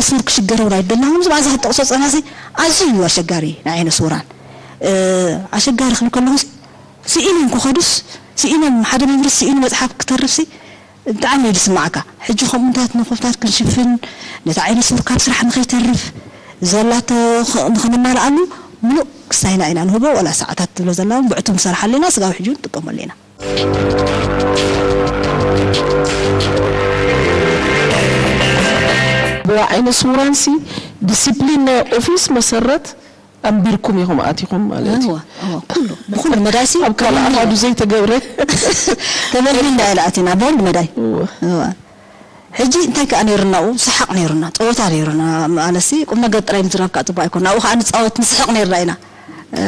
ስውር ክሽገር እውን ኣይደለኹም። ዝብኣ ዝኽጠቕሶ ጸናሲ ኣዝዩ እዩ ኣሸጋሪ፣ ንዓይነ ስውራን። እ፣ ኣሸጋሪ ክብል ከለኹ፣ ስኢኖም ክኸዱስ፣ ስኢኖም ሓደ መምህር ስኢኑ መጽሓፍ ክተርፍሲ፣ ብጣዕሚ እዩ ዝስማዓካ። ሕጂ ከምኡታት ንኹፍታት ክንሽፍን፣ ነቲ ዓይነ ስውር ካብ ስራሕ ንኸይተርፍ፣ ዘላቶ ኸ-፣ ንኸነማልኣሉ፣ ምሉእ ክሳይና ኢና ንህቦ፣ ወላ ሰዓታት ትብሎ ዘላ እውን ብዕቱብ ንሰርሓሉ ኢና፣ ስጋዊ ሕጂ እውን ንጥቀመሉ ኢና። ብዓይነ ስውራንሲ ዲሲፕሊን ናይ ኦፊስ መሰረት ኣንቢርኩም ኢኹም ኣቲኹም ማለት እዩ። እወ፣ እወ፣ ኩሉ፣ ብኹሉ መዳይሲ ኣብ ካልእ ኣሃዱ ዘይተገብረ ተመልሚልና ኢና ኣቲና፣ ብኹሉ መዳይ። እወ። እወ። ሕጂ እንታይ ከኣ ነይሩና፣ ኣብኡ ሰሓቕ ነይሩና፣ ጸወታ ነይሩና። ማለትሲ ቁም ነገር ጥራይ ምዝራብ ከኣ ጽቡቕ ኣይኮነ። ኣብኡ ከኣ ንጻወት፣ ንስሕቕ ነይርና ኢና። እ፣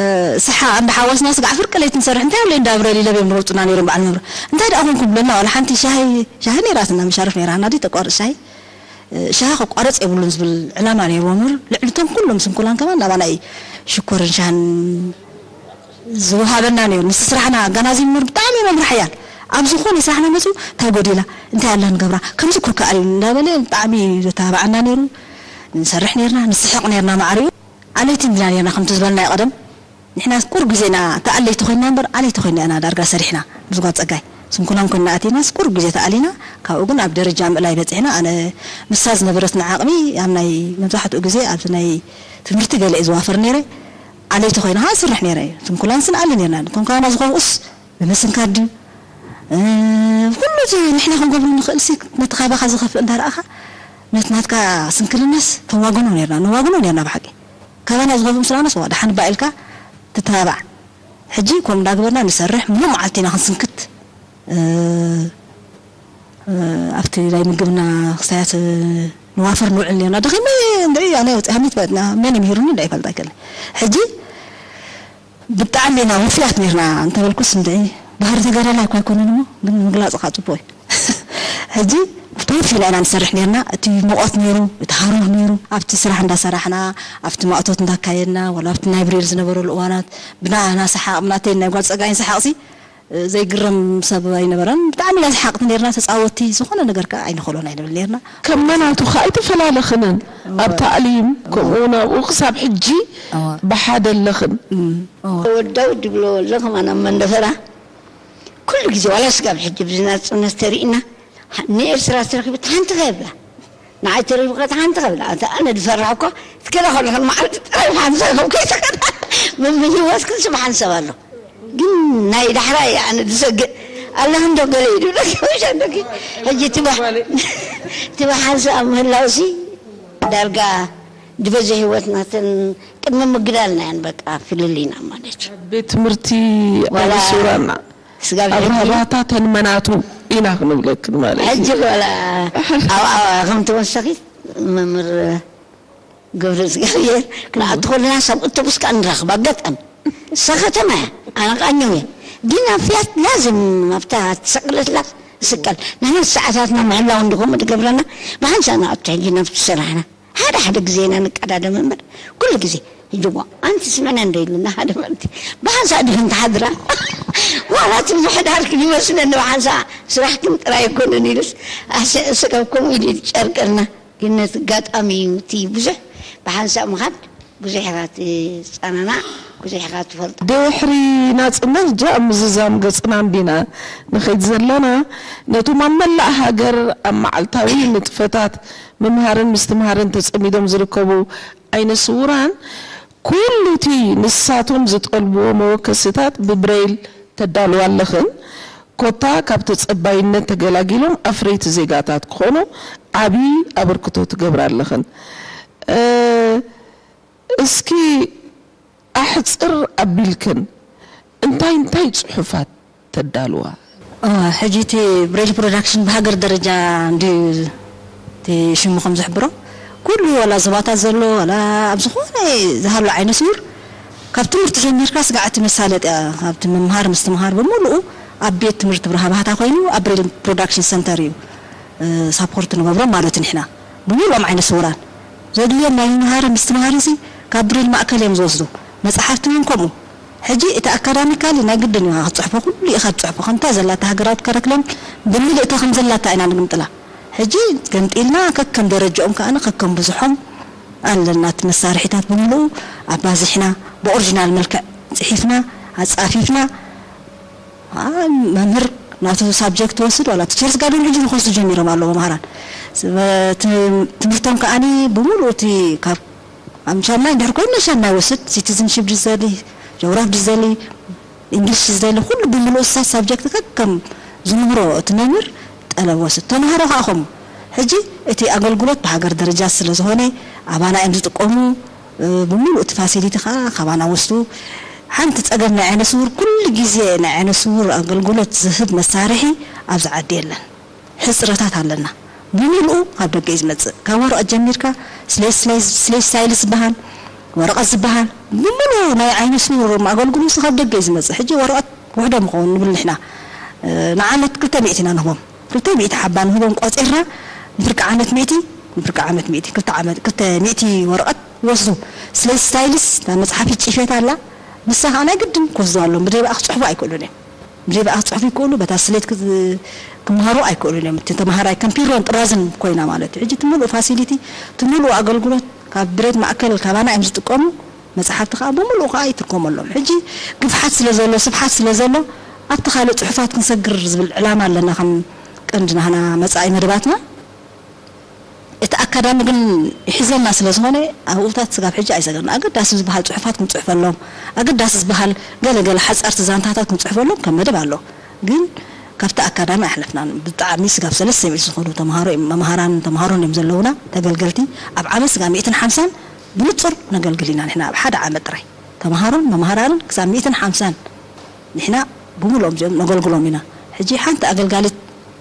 ሰሓ እንዳሓወስና ስጋዕ ፍርቂ ለይቲ ንሰርሕ፣ እንታይ ብለይ እንዳብረል ኢለ ብዮም ንረብጡና ነይሮም በዓል መብረ። እንታይ ደኣ ኮንኩም ብለና፣ ዋላ ሓንቲ ሻሂ፣ ሻሂ ነይራትና፣ መሻርፍ ነይራ፣ ሃና ድዩ ተቋርጽ ሻሂ? እ፣ ሻሂ ክቋረጽ የብሉን ዝብል ዕላማ ነይርዎ እምበር፣ ልዕሊ እቶም ኩሎም ስንኩላን ከማን ናባና እዩ ሽኮርን ሻህን ዝወሃበና ነይሩ። ምስ ስራሕና ኣገናዚቡ እምበር ብጣዕሚ እዩ መምህር ሓያል። ኣብ ዝኾነ ስራሕና መጺኡ፣ "እንታይ ጎዲላ? እንታይ ኣላ ንገብራ? ከምዚ እኮ ከኣል እዩ" እንዳበለ ብጣዕሚ እዩ ዘተባብዓና ነይሩ። ንሰርሕ ነይርና፣ ንስሕቕ ነይርና ማዕሪኡ። ኣለይቲ እንዲና ነይርና፣ ከምቲ ዝበልናዮ ቀደም። ንሕናስ ቁሩብ ግዜ ኢና ተኣለይቲ ኮይንና እምበር፣ ኣለይቲ ኮይንና ኢና ዳርጋ ሰሪሕና። ምስ ጓል ጸጋይ ስንኩላን ኮይንና ኣቲናስ ቁሩብ ግዜ ተኣሊና። ካብኡ ግን ኣብ ደረጃ ምእላይ በጺሕና። ኣነ ምስሳ ዝነበረትና ዓቕሚ ኣብ ናይ መብዛሕትኡ ግዜ ኣብዚ ናይ ትምህርቲ ገለ እየ ዝዋፈር ነይረ። ኣለይቲ ኮይነ ከኣ እሰርሕ ነይረ። ስንኩላንስ ንኣሊ ነይርና። ከም ካባና ዝኸፍኡስ ብምስንካል ድዩ? እ፣ ኩሉ እቲ ንሕና ክንገብሮ ንኽእልሲ ነቲ ካባኻ ዝኸፍእ እንዳ ረኣኻ ነቲ ናትካ ስንክልናስ ተዋግኖ ነይርና። ንዋግኖ ነይርና ብሓቂ። ካባና ዝኸፍኡ ምስ ረኣናስ ዋ ደሓን እባ ኢልካ ትተባባዕ። ሕጂ ከምኡ እንዳገበርና ንሰርሕ፣ ምሉእ መዓልቲ ኢና ክንስንክት፣ እ፣ እ፣ ኣብቲ ናይ ምግብና ክሳያት ንዋፈር ንውዕል ነርና። ደኺመ እንድዒ ኣነ ወጺኣኒ ትበልና መን ምሂሩኒ እንዳ ይፈልጥ ኣይክእልን። ሕጂ ብጣዕሚ ኢና ውፉያት ነርና እንተበልኩስ እንድዒ ባህሪ ተጋዳላይ እኳ ኣይኮነን እሞ ግን ምግላጽ ኸኣ ጽቡቕ እዩ። ሕጂ ተወፊና ኢና ንሰርሕ ነርና። እቲ ሙቐት ነይሩ፣ እቲ ሃሩር ነይሩ። ኣብቲ ስራሕ እንዳሰራሕና፣ ኣብቲ ማእቶት እንዳካየድና፣ ወላ ኣብቲ ናይ ብሬል ዝነበረሉ እዋናት ብናና ሰሓቕ፣ ብናተይን ናይ ጓል ጸጋይን ሰሓቕሲ ዘይግረም ሰብ ኣይነበረን። ብጣዕሚ ኢና ሰሓቕቲ ነርና፣ ተጻወትቲ፣ ዝኾነ ነገር ከኣ ኣይንኸሎን ኣይንብል ነርና። ከም መናቱ ከኣ ኣይተፈላለኽንን። ኣብ ታዕሊም ከምኡ እውን ኣብኡ ክሳብ ሕጂ እወ። ብሓደ ኣለኽን። እም፣ እወ። ወዳው ድብሎ ኣሎ ከማን ኣብ መንደፈራ ኩሉ ግዜ ዋላ ስጋብ ሕጂ ብዝናጽነት ተሪእና ንኤርትራ ተረኪቡ ሓንቲ ከብላ ንዓይ ተረኪቡ ሓንቲ ከብላ ኣነ ድፈራሕ እኳ ትከላ ከለኹ ንመዓልቲ ጥራይ ሓንሳ ከም ከይተኸዳ ምምህዋስ ክንስብ ሓንሳብ ኣሎ ግን ናይ ዳሕራይ ኣነ ዝሰግእ ኣለህ እንዶ ገለ ይድብለኪ ወሻ እንዶኪ ሕጂ ትባሕ ትባሕ ሓንሳብ ምህላውሲ ዳርጋ ዝበዝሕ ህይወትና ተን ቅድሚ ምግዳልና እየን በቃ ፍልልይና ማለት እዩ። ቤት ትምህርቲ ዋላ ኣይሱራና ስጋብ ሕጂ ኣብርሃ ባህታ ተንመናቱ ኢና ክንብለክን ማለት እዩ። ሕጂ ዋላ ኣብኣ ከም ተወሰኺት መምህር ገብረ እግዚኣብሔር ክንኣቱ ከለና ሳብ ኣውቶቡስ ከኣ ንራኸብ ኣጋጣሚ እሳ ከተማ እያ ኣነ ቃኘው እየ ግን ኣብ ፍያት ላዝም ኣብታ ትሰቅለትላ ትስቀል ንሕና ሰዓታትና ምሕላው እንዲ ከምኡ ትገብረና ብሓንሳእ ንኣቱ ሕጂ ናብቲ ስራሕና ሓደ ሓደ ግዜ ኢና ንቀዳደም እምበር ኩሉ ግዜ ሕጂ እሞ ኣንቲ ስምዕና እንዶ ኢሉና ሓደ መዓልቲ ብሓንሳእ ድኽን ትሓድራ ዋላ እቲ ምሕዳር ይመስለኒ ብሓንሳእ ስራሕክን ጥራይ ኣይኮነን ኢሉስ ኣሕስዕ ስጋብ ከምኡ ኢሉ ይጨርቀልና ግን ነቲ ኣጋጣሚ እዩ እቲ ብዙሕ ብሓንሳእ ምኻድ ብዙሕ ኢኻ ትጸናናዕ ብዙሕ ኢኻ ትፈልጦ። ድሕሪ ናጽነት ጃ ምዝዛም ገጽና እንዲና ንኸይድ ዘለና ነቶም ኣብ መላእ ሃገር ኣብ መዓልታዊ ንጥፈታት ምምሃርን ምስትምሃርን ተጸሚዶም ዝርከቡ ዓይነ ስውራን ኩሉ እቲ ንሳቶም ዝጠልብዎ መወከሲታት ብብረይል ተዳልዋ ኣለኽን። ኮታ ካብ ተጸባይነት ተገላጊሎም ኣፍረይቲ ዜጋታት ክኾኑ ዓቢ ኣበርክቶ ትገብራ ኣለኽን። እስኪ ኣሕጽር ኣቢልክን እንታይ እንታይ ጽሑፋት ተዳልዋ? ሕጂ እቲ ብሬል ፕሮዳክሽን ብሃገር ደረጃ እንድዩ እቲ ሽሙ ከም ዝሕብሮ ኩሉ ዋላ ዞባታት ዘሎ ዋላ ኣብ ዝኾነ ዝሃሎ ዓይነ ስውር ካብ ትምህርቲ ጀሚርካ ስጋዕ እቲ መሳለጥያ ካብቲ ምምሃር ምስትምሃር ብምሉኡ ኣብ ቤት ትምህርቲ ብርሃ ባህታ ኮይኑ ኣብ ብሬል ፕሮዳክሽን ሰንተር እዩ ሳፖርት ንገብሮም ማለት ንሕና ብምሉኦም ዓይነ ስውራን ዘድልዮም ናይ ምምሃርን ምስትምሃርን ሲ ካብ ብሬል ማእከል እዮም ዝወስዱ መፅሓፍቲ እውን ከምኡ ሕጂ እቲ ኣካዳሚካሊ ናይ ግድን ኢኻ ክትፅሕፎ ኩሉ ኢኻ ትፅሕፎ ከምታ ዘላታ ሃገራዊት ከረክለም ብምልእታ ከም ዘላታ ኢና ንግምጥላ ሕጂ ገምጢልና ከከም ደረጃኦም ከኣነ ከከም ብዙሖም ኣለና። እቲ መሳርሒታት ብምልኡ ኣባዚሕና ብኦሪጂናል መልክዕ ጽሒፍና ኣጻፊፍና መምህር ናቱ ሳብጀክት ወስድ ዋላ ቲቸርስ ጋርደን ሕጂ ንክወስዱ ጀሚሮም ኣለዉ መምሃራን። ትምህርቶም ከኣኒ ብምሉእ እቲ ካብ ኣምሻናይ እንድሕር ኮይኑ ሻናይ ወስድ ሲቲዝንሽፕ ድዘሊ ጀውራፍ ድዘሊ እንግሊሽ ዝደሊ ኩሉ ብምሉእ እሳ ሳብጀክት ከከም ዝምህሮ እቲ መምህር ጠለብ ወስድ። ተምሃሮ ከዓ ከምኡ። ሕጂ እቲ ኣገልግሎት ብሃገር ደረጃ ስለ ዝኾነ ኣባና እዮም ዝጥቀሙ። ብምሉእ እቲ ፋሲሊቲ ከዓ ካባና ወስዱ። ሓንቲ ፀገም ናይ ዓይነ ስውር ኩሉ ግዜ ናይ ዓይነ ስውር ኣገልግሎት ዝህብ መሳርሒ ኣብዚ ዓዲ የለን። ሕፅረታት ኣለና። ብምሉኡ ካብ ደገ እዩ ዝመፅእ። ካብ ወረቐት ጀሚርካ ስሌጅ ስታይልስ ዝበሃል ወረቐት ዝበሃል ብምሉኡ ናይ ዓይነ ስውር ኣገልግሎት ካብ ደገ እዩ ዝመፅእ። ሕጂ ወረቐት ውሕዶም ይኸውን ንብል ንሕና ንዓመት ክልተ ሚእቲ ኢና ንህቦም። ክልተ ሚእቲ ሓባ ንህቦም ቆፂርና ንፍርቂ ዓመት ሚእቲ ንፍርቂ ዓመት ሚእቲ ክልተ ዓመት ክልተ ሚእቲ ወረቐት ይወስዱ። ስሌጅ ስታይልስ መፅሓፊት ፂፌት ኣላ ንሳ ከዓ ናይ ግድን ክወስዱ ኣለዎም። ብደይ ብኣ ክፅሕፉ ኣይክእሉን እዮም። ብዘይ ብኣ ክፅሕፉ ይክእሉ በታ ስሌት ክምሃሩ ኣይክእሉን እዮም። እቲ ተምሃራይ ከም ፒሮን ጥራዝን ኮይና ማለት እዩ። ሕጂ እቲ ሙሉእ ፋሲሊቲ እቲ ሙሉእ ኣገልግሎት ካብ ብሬድ ማእከል ካባና እዮም ዝጥቀሙ። መፅሓፍቲ ከዓ ብምሉእ ከዓ ይትርጎመሎም። ሕጂ ግፍሓት ስለ ዘሎ ስፍሓት ስለ ዘሎ ኣብቲ ካልእ ፅሑፋት ክንሰግር ዝብል ዕላማ ኣለና ከም ቀንዲ ናህና መፃኢ መደባትና። እቲ ኣካዳሚ ግን ይሕዘና ስለ ዝኾነ ኣብኡታት ስጋብ ሕጂ ኣይሰገርና። ኣገዳሲ ዝበሃል ፅሑፋት ክንፅሕፈሎም፣ ኣገዳሲ ዝበሃል ገለ ገለ ሓፀርቲ ዛንታታት ክንፅሕፈሎም ከም መደብ ኣሎ። ግን ካብቲ ኣካዳሚ ኣይሕለፍናን። ብጣዕሚ ስጋብ ሰለስተ ሚእቲ ዝኾኑ ተምሃሮ እዮም፣ መምሃራን ተምሃሮን እዮም ዘለውና ተገልገልቲ። ኣብ ዓመት ስጋብ ሚእትን ሓምሳን ብንፁር ነገልግል ኢና ንሕና ኣብ ሓደ ዓመት ጥራይ ተምሃሮን መምሃራንን ክሳብ ሚእትን ሓምሳን ንሕና ብምልኦም እዚኦም ነገልግሎም ኢና። ሕጂ ሓንቲ ኣገልጋሊት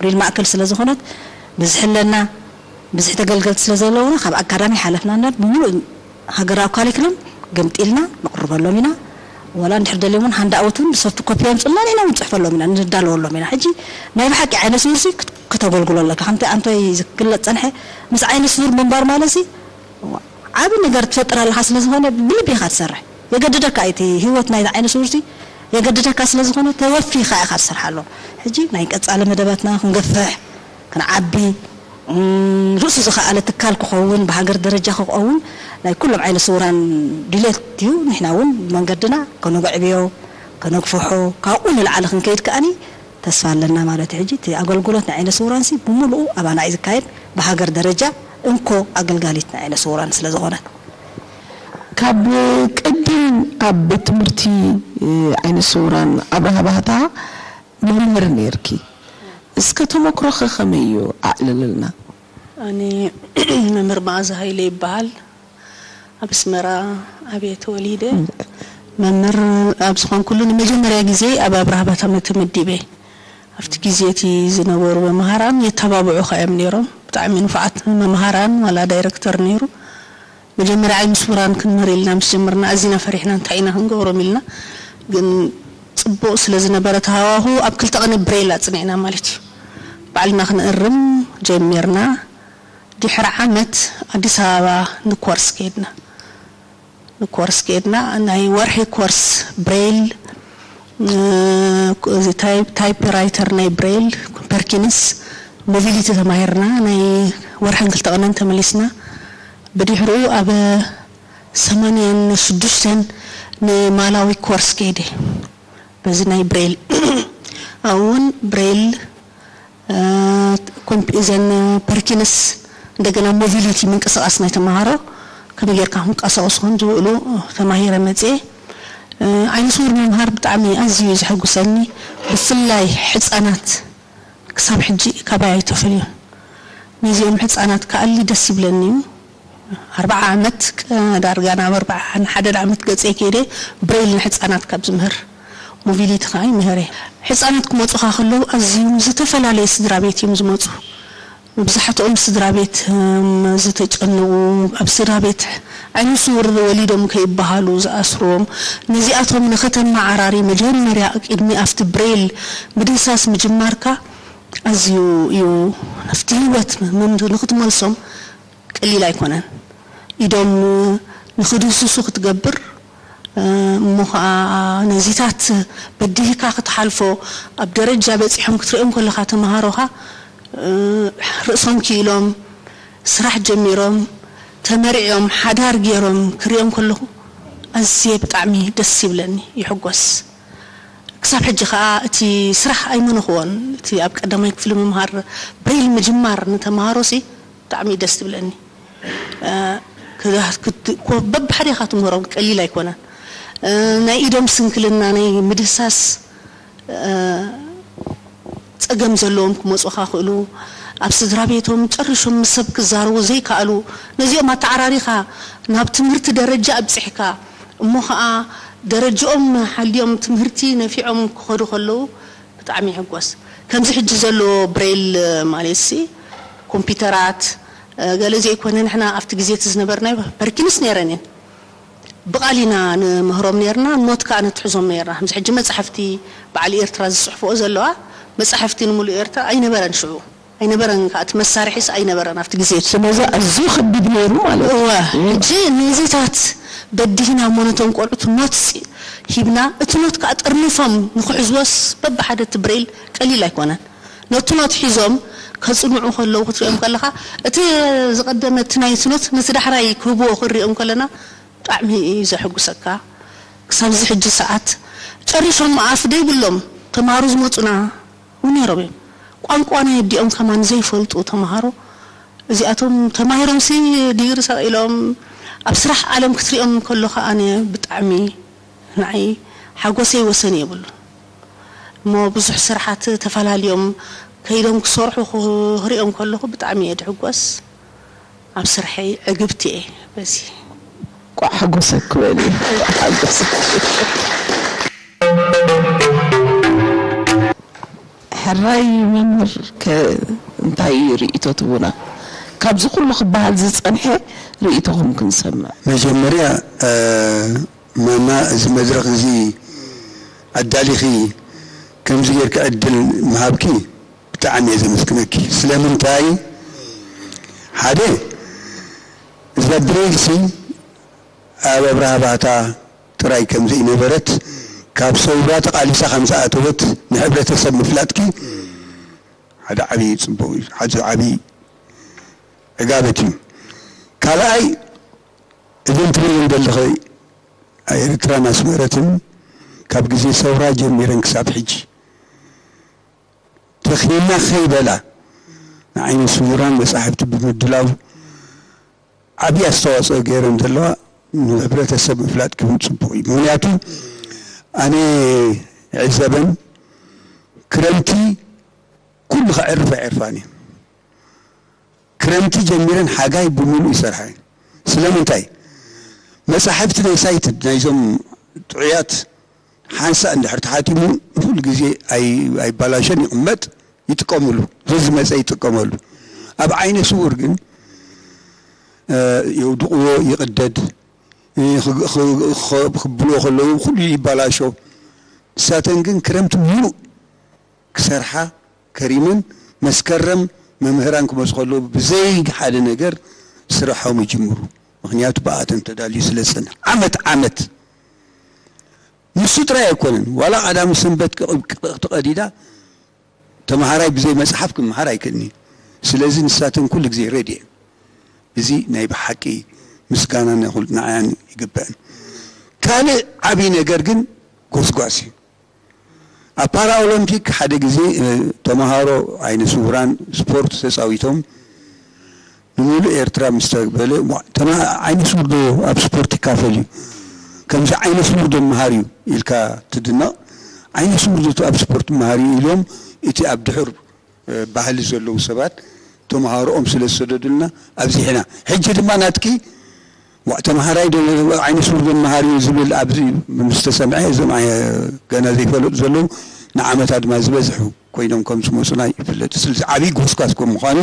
ሪል ማእከል ስለ ዝኾነት ብዝሒ ኣለና፣ ብዝሒ ተገልገልቲ ስለ ዘለውና ካብ ኣካዳሚ ሓለፍና እምበር ብምሉእ ሃገራዊ ካሪክለም ገምጢልና ነቕርበሎም ኢና። ወላ እንድሕር ደልዮም እውን ሃንድ ኣውት እውን ብሶፍት ኮፒ የምፅኡልና ንሕና እውን ንፅሕፈሎም ኢና ንዳለወሎም ኢና። ሕጂ ናይ ብሓቂ ዓይነ ስውርሲ ክት- ክተገልግሎ ኣለካ። ከምቲ ኣንቶይ ዝግለፅ ፀንሐ ምስ ዓይነ ስውር ምንባር ማለትሲ ዓቢ ነገር ትፈጥር ኣለኻ ስለ ዝኾነ ብልቢ ኢኻ ትሰርሕ። የገድደካ እቲ ህይወት ናይዚ ዓይነ ስውርሲ የገድደካ ስለ ዝኾነ ተወፊኻ ኢኻ ትሰርሓሎም። ሕጂ ናይ ቀጻሊ መደባትና ክንገፍሕ ክንዓቢ ርእሱ ዝኸኣለ ትካል ክኸውን ብሃገር ደረጃ ክኸውን ናይ ኩሎም ዓይነ ስውራን ድሌት እዩ። ንሕና እውን ብመንገድና ከነጉዕብዮ ከነግፍሖ ካብኡ ንላዕሊ ክንከይድ ከኣኒ ተስፋ ኣለና ማለት እዩ። ሕጂ እቲ ኣገልግሎት ናይ ዓይነ ስውራንሲ ብምሉኡ ኣባና እዩ ዝካየድ። ብሃገር ደረጃ እንኮ ኣገልጋሊት ናይ ዓይነ ስውራን ስለ ዝኾነት ካብ ቅድም ኣብ ቤት ትምህርቲ ዓይነ ስውራን ኣብርሃ ባህታ መምህር ነይርኪ። እስከ ተመክሮኺ ከመይ እዩ ኣዕልልልና። ኣነ መምህር መኣዛ ሃይለ ይበሃል። ኣብ ኣስመራ ኣብየ ተወሊደ። መምህር ኣብ ዝኾንኩሉ ንመጀመርያ ግዜ ኣብ ኣብርሃ ባታ ተመዲበ። ኣብቲ ግዜ እቲ ዝነበሩ መምሃራን የተባብዑኻ እዮም ነይሮም። ብጣዕሚ ንፉዓት መምሃራን ዋላ ዳይረክተር ነይሩ። መጀመርያ ዓይኒ ስውራን ክንምህር ኢልና ምስ ጀመርና ኣዚና ፈሪሕና እንታይ ኢና ክንገብሮም ኢልና ግን ፅቡቕ ስለ ዝነበረ እቲ ሃዋሁ ኣብ ክልተ ቅነ ብሬል ኣፅኒዕና ማለት እዩ። ባዕልና ክንእርም ጀሚርና። ድሕሪ ዓመት ኣዲስ ኣበባ ንኮርስ ከይድና ንኮርስ ከይድና ናይ ወርሒ ኮርስ ብሬል ታይፕ ራይተር ናይ ብሬል ፐርኪንስ ሞቢሊቲ ተማሂርና ናይ ወርሕን ክልተ ቅነን ተመሊስና። ብድሕሪኡ ኣብ ሰማንያን ሽዱሽተን ንማላዊ ኮርስ ከይደ በዚ ናይ ብሬል ኣብኡ እውን ብሬል እዘን ፐርኪንስ እንደገና ሞቢሊቲ ምንቅስቃስ ናይ ተምሃሮ ከመይ ጌርካ ክንቀሳቀሱ ከም ዝብእሉ ተማሂረ መፅየ። ዓይነ ስውር ምምሃር ብጣዕሚ ኣዝዩ እዩ ዘሐጉሰኒ። ብፍላይ ሕፃናት ክሳብ ሕጂ ካባይ ኣይተፈልዩን። ነዚኦም ሕፃናት ክኣሊ ደስ ይብለኒ እዩ። ኣርብዓ ዓመት ዳርጋ ናብ ኣርብዓ ሓደን ዓመት ገፀይ ከይደ ብሬል ንሕፃናት ካብ ዝምህር ሞቢሊቲ ከዓ ይምህር እየ። ሕፃናት ክመፁኻ ከለዉ ኣዝዮም ዝተፈላለየ ስድራ ቤት እዮም ዝመፁ። መብዛሕትኦም ስድራ ቤት ዝተጨነቑ ኣብ ስድራ ቤት ዓይነ ስውር ወሊዶም ከይበሃሉ ዝኣስርዎም ነዚኣቶም ንኸተመዓራሪ መጀመርያ ቅድሚ ኣብቲ ብሬል ምድህሳስ ምጅማርካ ኣዝዩ እዩ ናብቲ ህይወት ንኽትመልሶም ቀሊል ኣይኮነን። ኢዶም ንኽድህስሱ ክትገብር እሞ ኸዓ ነዚታት በዲህካ ክትሓልፎ ኣብ ደረጃ በፂሖም ክትሪኦም ከለኻ ተምሃሮኻ እ፣ ርእሶም ክኢሎም ስራሕ ጀሚሮም ተመሪዕዮም ሓዳር ገይሮም ክሪኦም ከለኹ ኣዝየ ብጣዕሚ ደስ ይብለኒ፣ ይሕጎስ። ክሳብ ሕጂ ከኣ እቲ ስራሕ ኣይመነኽዎን። እቲ ኣብ ቀዳማይ ክፍሊ ምምሃር ብሬል ምጅማር ንተምሃሮሲ ብጣዕሚ ደስ ትብለኒ። እ፣ ክዛ-፣ ክት-፣ ኮ-፣ በብሓደ ኢኻ ትምህሮም፣ ቀሊል ኣይኮነን። እ፣ ናይ ኢዶም ስንክልና፣ ናይ ምድህሳስ፣ እ፣ ጸገም ዘለዎም ክመጹኻ ክእሉ፣ ኣብ ስድራ ቤቶም ጨሪሾም ምስ ሰብ ክዛረቡ ዘይከኣሉ፣ ነዚኦም ኣተዓራሪኻ ናብ ትምህርቲ ደረጃ ኣብጺሕካ፣ እሞ ኸኣ ደረጃኦም ሓልዮም ትምህርቲ ነፊዖም ክኸዱ ከለዉ ብጣዕሚ ይሕጎስ። ከምዚ ሕጂ ዘሎ ብሬል ማለትሲ ኮምፒውተራት፣ እ፣ ገለ ዘይኮነ ንሕና ኣብቲ ግዜ እቲ ዝነበርናዮ ፐርኪንስ ነይረን እየን። ብቓል ኢና ንምህሮም ነይርና፣ ኖት ከኣ ነትሕዞም ነይርና። ከምዚ ሕጂ መጻሕፍቲ በዓል ኤርትራ ዝጽሕፍኦ ዘለዋ መጻሕፍቲ ንምሉእ ኤርትራ ኣይነበረን ሽዑ። ኣይነበረን ከኣ እቲ መሳርሒስ ኣይነበረን ኣብቲ ግዜ እቲ። ስለዚ ኣዝዩ ከቢድ ነይሩ ማለት እዩ። እወ፣ ሕጂ ነዚታት በዲህና እሞ ነቶም ቆልዑት ኖት ሂብና፣ እቲ ኖት ከኣ ጠርኒፎም ንኽሕዝዎስ በብሓደ እቲ ብሬል ቀሊል ኣይኮነን። ነቲ ኖት ሒዞም ከጽንዑ ከለዉ ክትሪኦም ከለኻ፣ እቲ ዝቐደመ እቲ ናይቲ ኖት ነቲ ዳሕራይ ክህብዎ ክንሪኦም ከለና ብጣዕሚ እዩ ዘሐጉሰካ። ክሳብ እዚ ሕጂ ሰዓት ጨሪሾም ኣፍ ደይብሎም ተምሃሮ ዝመጹና እውን ነይሮም እዮም። ቋንቋ ናይ ኣዲኦም ከማን ዘይፈልጡ ተምሃሮ፣ እዚኣቶም ተማሂሮምሲ ዲግሪ ሰቒሎም ኣብ ስራሕ ዓለም ክትሪኦም ከለኻ ኣነ ብጣዕሚ ንዓይ ሓጎሰይ ወሰን የብሉን። እሞ ብዙሕ ስራሓት ተፈላልዮም ከይዶም ክሰርሑ ክሪኦም ከለኹ ብጣዕሚ እየ ድሕጎስ። ኣብ ስርሐይ ዕግብቲ እየ በዚ። ቋዕ ሓጎሰ ክበል እዩ። ቋዕ ሓጎሰ። ሕራይ መምህር ከ እንታይ ርእይቶ ትቡና? ካብዚ ኩሉ ክበሃል ዝጸንሐ ርእይቶኹም ክንሰምዕ። መጀመርያ፣ እ፣ ማማ፣ እዚ መድረኽ እዚ ኣዳሊኺ ከምዚ ጌርኪ ዕድል ምሃብኪ ብጣዕሚ እየ ዘመስግነኪ። ስለምንታይ? ሓደ፣ እዛ ብሬልሲ ኣብ ኣብርሃ ባህታ ጥራይ ከም ዘይነበረት፣ ካብ ሰውራ ተቓሊሳ ከም ዝኣተወት ንሕብረተሰብ ምፍላጥኪ ሓደ ዓብዪ ጽቡቕ እዩ፣ ሓደ ዓብዪ ዕጋበት እዩ። ካልኣይ፣ እዘን ትብለን ዘለኺ ኤርትራን ኣስመረትን ካብ ግዜ ሰውራ ጀሚረን ክሳብ ሕጂ ተኺና ከይበላ ንዓይነ ስውራን መጻሕፍቲ ብምድላው ዓብዪ ኣስተዋጽኦ ገይረን ዘለዋ ንህብረተሰብ ምፍላጥ ክህብ ጽቡቕ እዩ። ምኽንያቱ ኣነ ይዕዘበን ክረምቲ ኩሉ ከዕርፍ ኣዕርፋን እየን። ክረምቲ ጀሚረን ሓጋይ ብምሉእ ይሰርሓ እየን። ስለምንታይ? መጻሕፍቲ ናይ ሳይት ናይዞም ጥዑያት ሓንሳእ እንድሕር ተሓቲሙ ኩሉ ግዜ ኣይ-፣ ኣይባላሸን ይቕመጥ፣ ይጥቀምሉ። ዘዝመጸ ይጥቀመሉ። ኣብ ዓይነ ስውር ግን፣ እ፣ የውድቕዎ፣ ይቕደድ፣ እ፣ ኽ-፣ ኽ-፣ ኽ-፣ ክብልዎ ከለዉ ኩሉ ይባላሾ። ንሳተን ግን ክረምቲ ምሉእ ክሰርሓ ከሪመን መስከረም መምህራን ክመጹ ከለዉ ብዘይ ሓደ ነገር ስርሖም ይጅምሩ። ምኽንያቱ ብኣተን ተዳልዩ ስለ ዝጸንሕ ዓመት ዓመት ንሱ ጥራይ ኣይኮነን፣ ዋላ ቀዳሚ ሰንበት ቅ-፣ ቅ-፣ ተቐዲዳ ተምሃራይ ብዘይ መጽሓፍ ክምሃር ኣይክእልን እዩ። ስለዚ ንሳተን ኩሉ ግዜ ሬዲ እየን። እዚ ናይ ብሓቂ ምስጋና ንኹል-፣ ንዓያን ይግበአን። ካልእ ዓብዪ ነገር ግን ጎስጓስ እዩ። ኣብ ፓራኦሎምፒክ ሓደ ግዜ፣ እ፣ ተምሃሮ ዓይነ ስውራን ስፖርት ተጻዊቶም ንምሉእ ኤርትራ ምስ ተበለ፣ ዋ፣ ተማ-፣ ዓይነ ስውር ዶ ኣብ ስፖርት ይካፈል እዩ? ከምዚ ዓይነ ስውር ዶ መሃር እዩ ኢልካ ትድነቕ። ዓይነ ስውር ዶ ኣብ ስፖርት መሃር እዩ ኢሎም፣ እቲ ኣብ ድሑር፣ እ፣ ባህሊ ዘለዉ ሰባት ተምሃሮኦም ስለ ዝሰደዱልና ኣብዚሕና። ሕጂ ድማ ናትኪ፣ ዋ፣ ተምሃራይ ዶ ዓይነ ስውር ዶ መሃር እዩ ዝብል ኣብዚ ምስ ተሰምዐ፣ እዞም ኣይ-፣ ገና ዘይፈለጡ ዘለዉ ንዓመት ኣድማ ዝበዝሑ ኮይኖም ከም ዝመጹና ይፍለጥ። ስለዚ ዓብዪ ጎስጓስ ከም ምዃኑ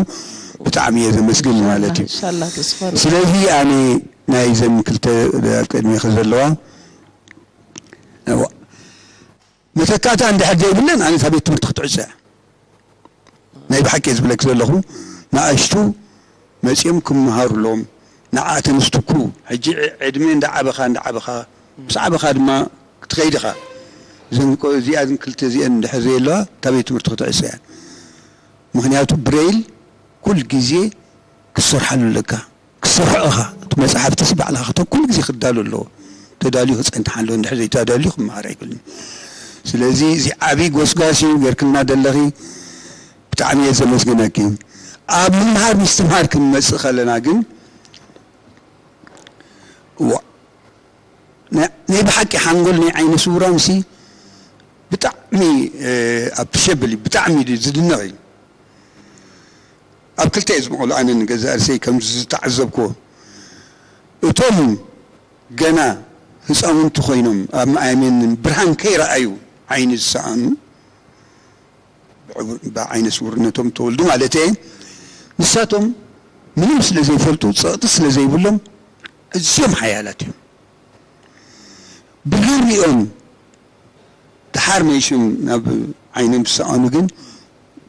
ብጣዕሚ እየ ዘመስግን ማለት እዩ። ኢንሻላህ ተስፋ ንገብር። ስለዚ ኣነ ናይዘን ክልተ ኣብ ቅድሜኺ ዘለዋ፣ ዋ፣ መተካእታ እንድሕር ዘይብለን ኣነ እታ ቤት ትምህርቲ ክትዕጾ እያ። ናይ ብሓቂ እየ ዝብለኪ ዘለኹ። ንኣሽቱ መጺኦም ክመሃሩሎም፣ ንዓተን ዝትኩ፣ ሕጂ ዕ-፣ ዕድመ እንዳዓበኻ፣ እንዳዓበኻ፣ ምስ ዓበኻ ድማ ክትኸይድ ኢኻ። እዘን ኮ-፣ እዚኣን ክልተ እዚአን እንድሕር ዘየለዋ እታ ቤት ትምህርቲ ክትዕጾ እያ። ምኽንያቱ ብሬይል ኩል ግዜ ክትሰርሓሉ ኣለካ። ክትሰርሖ ኢኻ። እቲ መጽሓፍቲ ሲ ባዕልኻ ክተ-፣ ኩሉ ግዜ ክዳሎ ኣለዎ። ተዳልዩ ክጸንሕ ኣለዎ። እንድሕር ዘይተዳልዩ ክመሃር ኣይክእልን። ስለዚ እዚ ዓቢ ጎስጓስ እዩ ጌርክልና ደለኺ። ብጣዕሚ እየ ዘመስግነኪ። ኣብ ምምሃር ምስትምሃር ክንመጽእ ከለና ግን ዋ-፣ ናይ ናይ ብሓቂ ሓንጎል ናይ ዓይነ ስውራን ሲ ብጣዕሚ፣ እ፣ ኣፕሪሼብል እዩ። ብጣዕሚ እዩ ዝድነቕ እዩ። ኣብ ክልተ እየ ዝምቕሎ። ኣነ ንገዛእ ርእሰይ ከም ዝተዓዘብክዎ፣ እቶም ገና ህፃውንቲ ኮይኖም ኣብ መኣየምን ብርሃን ከይረኣዩ ዓይኒ ዝሰኣኑ፣ ብዕውር-፣ ብዓይነ ስውርነቶም ተወልዱ ማለት እየ። ንሳቶም ምንም ስለ ዘይፈልጡ፣ ፀቕጢ ስለ ዘይብሎም፣ እዚኦም ሓያላት እዮም። ብርሃን ሪኦም ድሓር መይሽም ናብ ዓይኖም ዝሰኣኑ ግን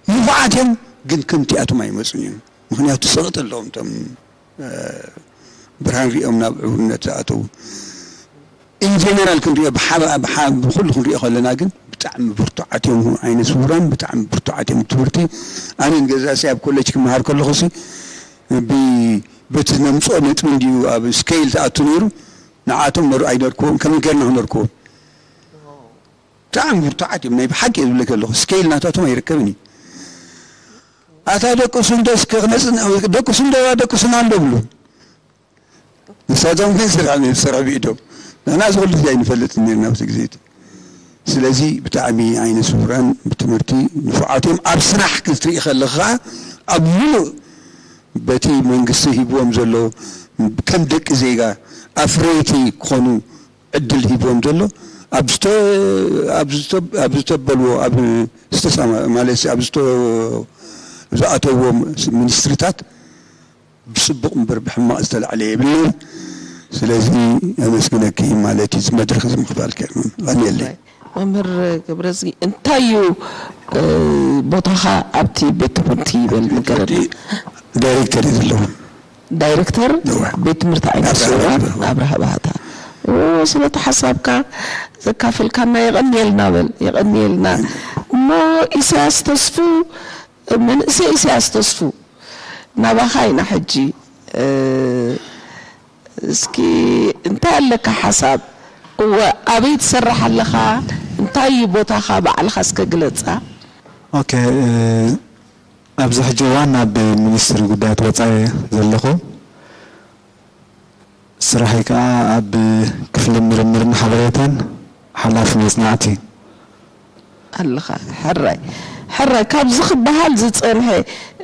ንፉዓት እዮም፣ ግን ከምቲኣቶም ኣይመፁን እዮም። ምኽንያቱ ፀቕጢ ኣለዎም እቶም፣ እ፣ ብርሃን ሪኦም ናብ ዕውርነት ዝኣተዉ። ኢንጀነራል ክንሪኦ ብሓ-፣ ብሓ-፣ ብኹሉ ክንሪኦ ከለና ግን ብጣዕሚ ብርቱዓት እዮም። ዓይነ ስውራን ብጣዕሚ ብርቱዓት እዮም። ትምህርቲ ኣነ ንገዛእ ሲ ኣብ ኮሌጅ ክመሃር ከለኹ ሲ ብ-፣ በቲ ነምፅኦ ነጥቢ እንድዩ ኣብ ስኬይል ተኣቱ ነይሩ። ንዓቶም ነር-፣ ኣይነርክዎም፣ ከመይ ጌርና ክነርክዎም? ብጣዕሚ ብርቱዓት እዮም። ናይ ብሓቂ እየ ዝብለኪ ዘለኹ። ስኬይል ናታቶም ኣይርከብን እዩ። ኣታ ደቅሱ እንዶ እስከ ክነጽን-፣ ደቅሱ እንዶ ደቅሱና እንዶ ብሉ። ንሳቶም ግን ስራሕ፣ ስራሕ ብኢዶም። ንሕና እዚ ኩሉ ግዜ ኣይንፈልጥን ነርና ኣብዚ ግዜ እቲ። ስለዚ ብጣዕሚ ዓይነ ስውራን ብትምህርቲ ንፉዓት እዮም። ኣብ ስራሕ ክትርኢ ከለኻ ኣብ ምሉእ በቲ መንግስቲ ሂብዎም ዘሎ ከም ደቂ ዜጋ ኣፍረይቲ ክኾኑ ዕድል ሂብዎም ዘሎ ኣብ ዝተ-፣ ኣብ ዝተ-፣ ኣብ ዝተበልዎ ኣብ ዝተሰማ-፣ ማለት ኣብ ዝተ-፣ ዝኣተውዎም ሚኒስትሪታት ብጽቡቕ እምበር ብሕማቕ ዝተላዕለ የብልናን። ስለዚ ኣመስግነኪ ማለት እዩ። እዚ መድረኽ እዚ ምኽፋልኪ ቀንየለይ። መምህር ገብረዝጊ፣ እንታይ እዩ፣ እ፣ ቦታኻ ኣብቲ ቤት ትምህርቲ ይበል ንገረኒ። ዳይሬክተር እዩ ዘለዎ። ዳይሬክተር እወ። ቤት ትምህርቲ ዓይነ ኣብርሃ ስውራን ባህታ። ኣብርሃ ባህታ። ኦ፣ ስለቲ ሓሳብካ ዘካፈልካና የቐንየልና በል፣ የቐንየልና። እሞ ኢሳያስ ተስፉ፣ መንእሰይ ኢሳያስ ተስፉ፣ ናባኻ ኢና ሕጂ። እ፣ እስኪ እንታይ ኣለካ ሓሳብ? እወ፣ ኣበይ ትሰርሕ ኣለኻ? እንታይ እዩ ቦታኻ? ባዕልኻ እስከ ግለጻ። ኦኬ፣ እ፣ ኣብዚ ሕጂ እዋን ኣብ ሚኒስትሪ ጉዳያት ወጻኢ ዘለኹ። ስራሐይ ከኣ ኣብ ክፍሊ ምርምርን ሓበሬታን ሓላፊ መጽናዕቲ። ኣለኻ። ሕራይ፣ ሕራይ፣ ካብዚ ክበሃል ዝጸንሐ፣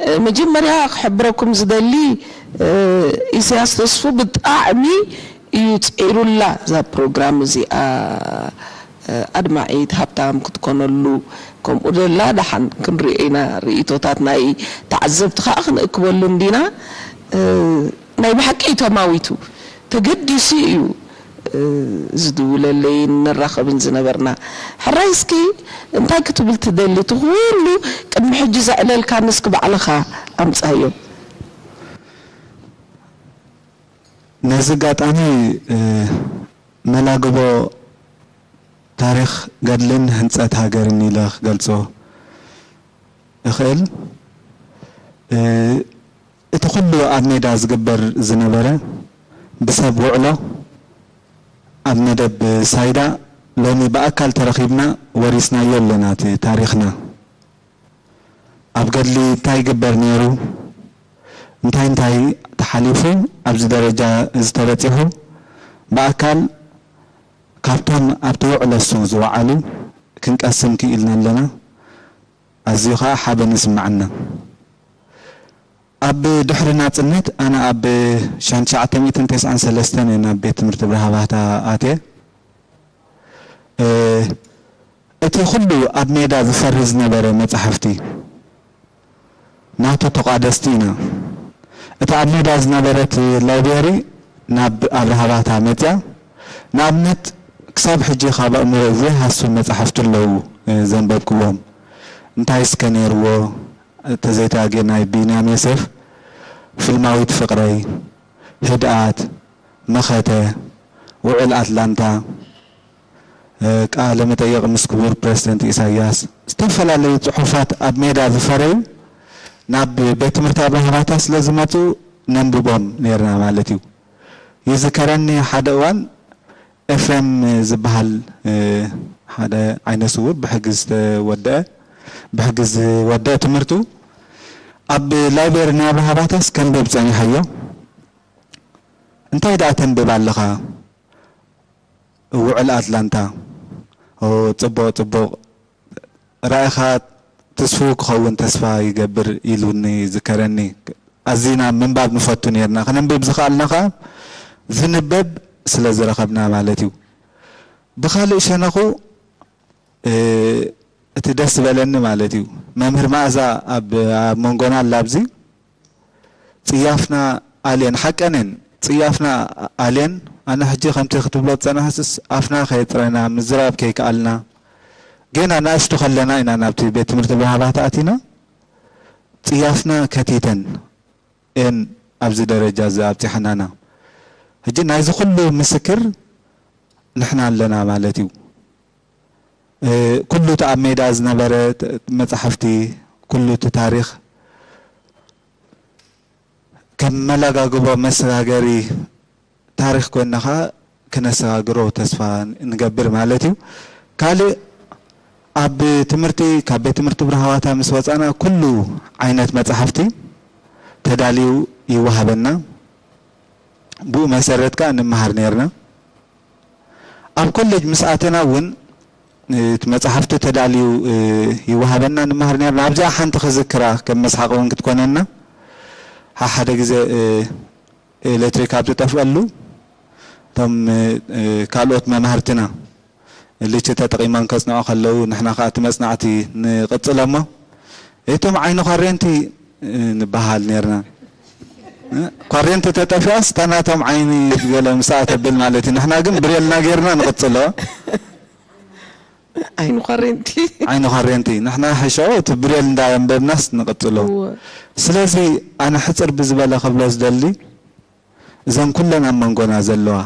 እ፣ መጀመርያ ክሕብረኩም ዝደሊ፣ እ፣ ኢሳያስ ተስፉ ብጣዕሚ እዩ ጽዒሩላ እዛ ፕሮግራም እዚኣ፣ እ፣ ኣድማዒት፣ ሃብታም ክትኮነሉ፣ ከምኡ ደላ ደሓን ክንሪኦ ኢና፣ ርእይቶታት ናይ ተዓዘብቲ ከኣ ክንእክበሉ እንዲና። እ፣ ናይ ብሓቂ እዩ ተማዊቱ፣ ተገዲሱ እዩ፣ እ፣ ዝድውለለይን ንራኸብን ዝነበርና። ሕራይ እስኪ እንታይ ክትብል ትደሊ? እቲ ኩሉ ቅድሚ ሕጂ ዘዕለልካኒ እስኪ ባዕልኻ ኣምጻዮ። ነዚ ኣጋጣሚ፣ እ፣ መላግቦ ታሪኽ ገድልን ህንጸት ሃገርን ኢለ ክገልጾ እኽእል። እ፣ እቲ ኩሉ ኣብ ሜዳ ዝግበር ዝነበረ ብሰብ ውዕሎ ኣብ መደብ ሳይዳ ሎሚ ብኣካል ተረኺብና ወሪስናዮ ኣለና እቲ ታሪኽና። ኣብ ገድሊ እንታይ ይግበር ነይሩ፣ እንታይ እንታይ ተሓሊፉ ኣብዚ ደረጃ እዚ ተበጺሑ ብኣካል ካብቶም ኣብቲ ውዕሎ እሱ ዝወዓሉ ክንቀስም ክኢልና ኣለና። ኣዝዩ ኸኣ ሓበን ይስምዓና። ኣብ ድሕሪ ናጽነት ኣነ ኣብ ሸሕን ትሽዓተ ሚእትን ተስዓን ሰለስተን እየ ናብ ቤት ትምህርቲ ብርሃ ባህታ ኣትየ። እ፣ እቲ ኩሉ ኣብ ሜዳ ዝፈሪ ዝነበረ መጻሕፍቲ ናቱ ተቋደስቲ ኢና። እታ ኣብ ሜዳ ዝነበረት ላይብረሪ ናብ ኣብርሃ ባህታ መጽያ። ንኣብነት ክሳብ ሕጂ ካብ ኣእምሮ ዘይሃሱ መጻሕፍቲ ኣለዉ፣ እ፣ ዘንበብክዎም። እንታይ እስከ ነይርዎ? ተዘይተኣጌ ናይ ቢንያም ዮሴፍ፣ ፍልማዊት ፍቕረይ፣ ህድኣት፣ መኸተ፣ ውዕል ኣትላንታ፣ እ፣ ቃለ መጠይቕ ምስ ክቡር ፕረዚደንት ኢሳያስ፣ ዝተፈላለዩ ጽሑፋት ኣብ ሜዳ ዝፈረዩ ናብ ቤት ትምህርቲ ኣብርሃ ባታ ስለ ዝመጹ ነንብቦም ነርና ማለት እዩ። ይዝከረኒ ሓደ እዋን ኤፍሬም ዝበሃል ሓደ ዓይነ ስውር ብሕጊ ዝተወደአ ብሕጊ ዝወደአ ትምህርቱ ኣብ ላይብረሪ ናይ ኣብርሃ ባታስ ከንብብ ጸኒሓዮ። እንታይ ደኣ ተንብብ ኣለኻ? ውዕል ኣትላንታ። ኦ ጽቡቕ ጽቡቕ፣ ራእኻ ትስፉው ክኸውን ተስፋ ይገብር ኢሉኒ ይዝከረኒ። ኣዚና ምንባብ ንፈቱ ነርና። ክነንብብ ዝኸኣልና ከኣ ዝንበብ ስለ ዝረኸብና ማለት እዩ። ብኻልእ ሸነኹ እቲ ደስ ዝበለኒ ማለት እዩ፣ መምህር መኣዛ ኣብ ኣብ መንጎና ኣላ ኣብዚ። ጽያፍና ኣልየን ሓቀንን ጽያፍና ኣልየን። ኣነ ሕጂ ከምቲ ክትብሎ ዝጸናሕስስ ኣፍና ከየጥረና ምዝራብ ከይከኣልና ገና ንኣሽቱ ከለና ኢና ናብቲ ቤት ትምህርቲ ብርሃ ባታ ኣቲና። ጽያፍና ከቲተን እየን ኣብዚ ደረጃ እዚ ኣብጺሐናና። ሕጂ ናይዚ ኩሉ ምስክር ንሕና ኣለና ማለት እዩ። ኩሉ እቲ ኣብ ሜዳ ዝነበረ መጻሕፍቲ፣ ኩሉ እቲ ታሪኽ ከም መለጋግቦ መሰጋገሪ ታሪኽ ኮይና ከኣ ክነሰጋግሮ ተስፋ ንገብር ማለት እዩ። ካልእ ኣብ ትምህርቲ ካብ ቤት ትምህርቲ ብርሃ ባታ ምስ ወጻና ኩሉ ዓይነት መጻሕፍቲ ተዳልዩ ይወሃበና። ብኡ መሰረት ከኣ ንምሃር ነርና። ኣብ ኮሌጅ ምስ ኣተና እውን እቲ መጽሓፍቲ ተዳልዩ ይወሃበና ንምሃር ነርና። ኣብዚኣ ሓንቲ ክዝክራ ከም መስሓቕ እውን ክትኮነና። ሓደ ግዜ ኤሌክትሪክ ኣብ ዝጠፍአሉ እቶም ካልኦት መማህርትና ልቺ ተጠቒሞም ከጽንዑ ከለዉ ንሕና ከኣ እቲ መጽናዕቲ ንቕጽሎ እሞ እቶም ዓይኒ ኳሬንቲ ንበሃል ነርና። ኳሬንቲ ተጠፊኣስ እታ ናቶም ዓይኒ ገለ ምስኣ ተብል ማለት እዩ። ንሕና ግን ብሬልና ጌርና ንቕጽሎ። ዓይኒ ኳሬንቲ ዓይኒ ኳሬንቲ ንሕና ሕሾ እቲ ብሬል እንዳንበብናስ ንቕጽሎ። ስለዚ ኣነ ሕጽር ብዝበለ ክብሎ ዝደሊ እዘን ኩለን ኣብ መንጎና ዘለዋ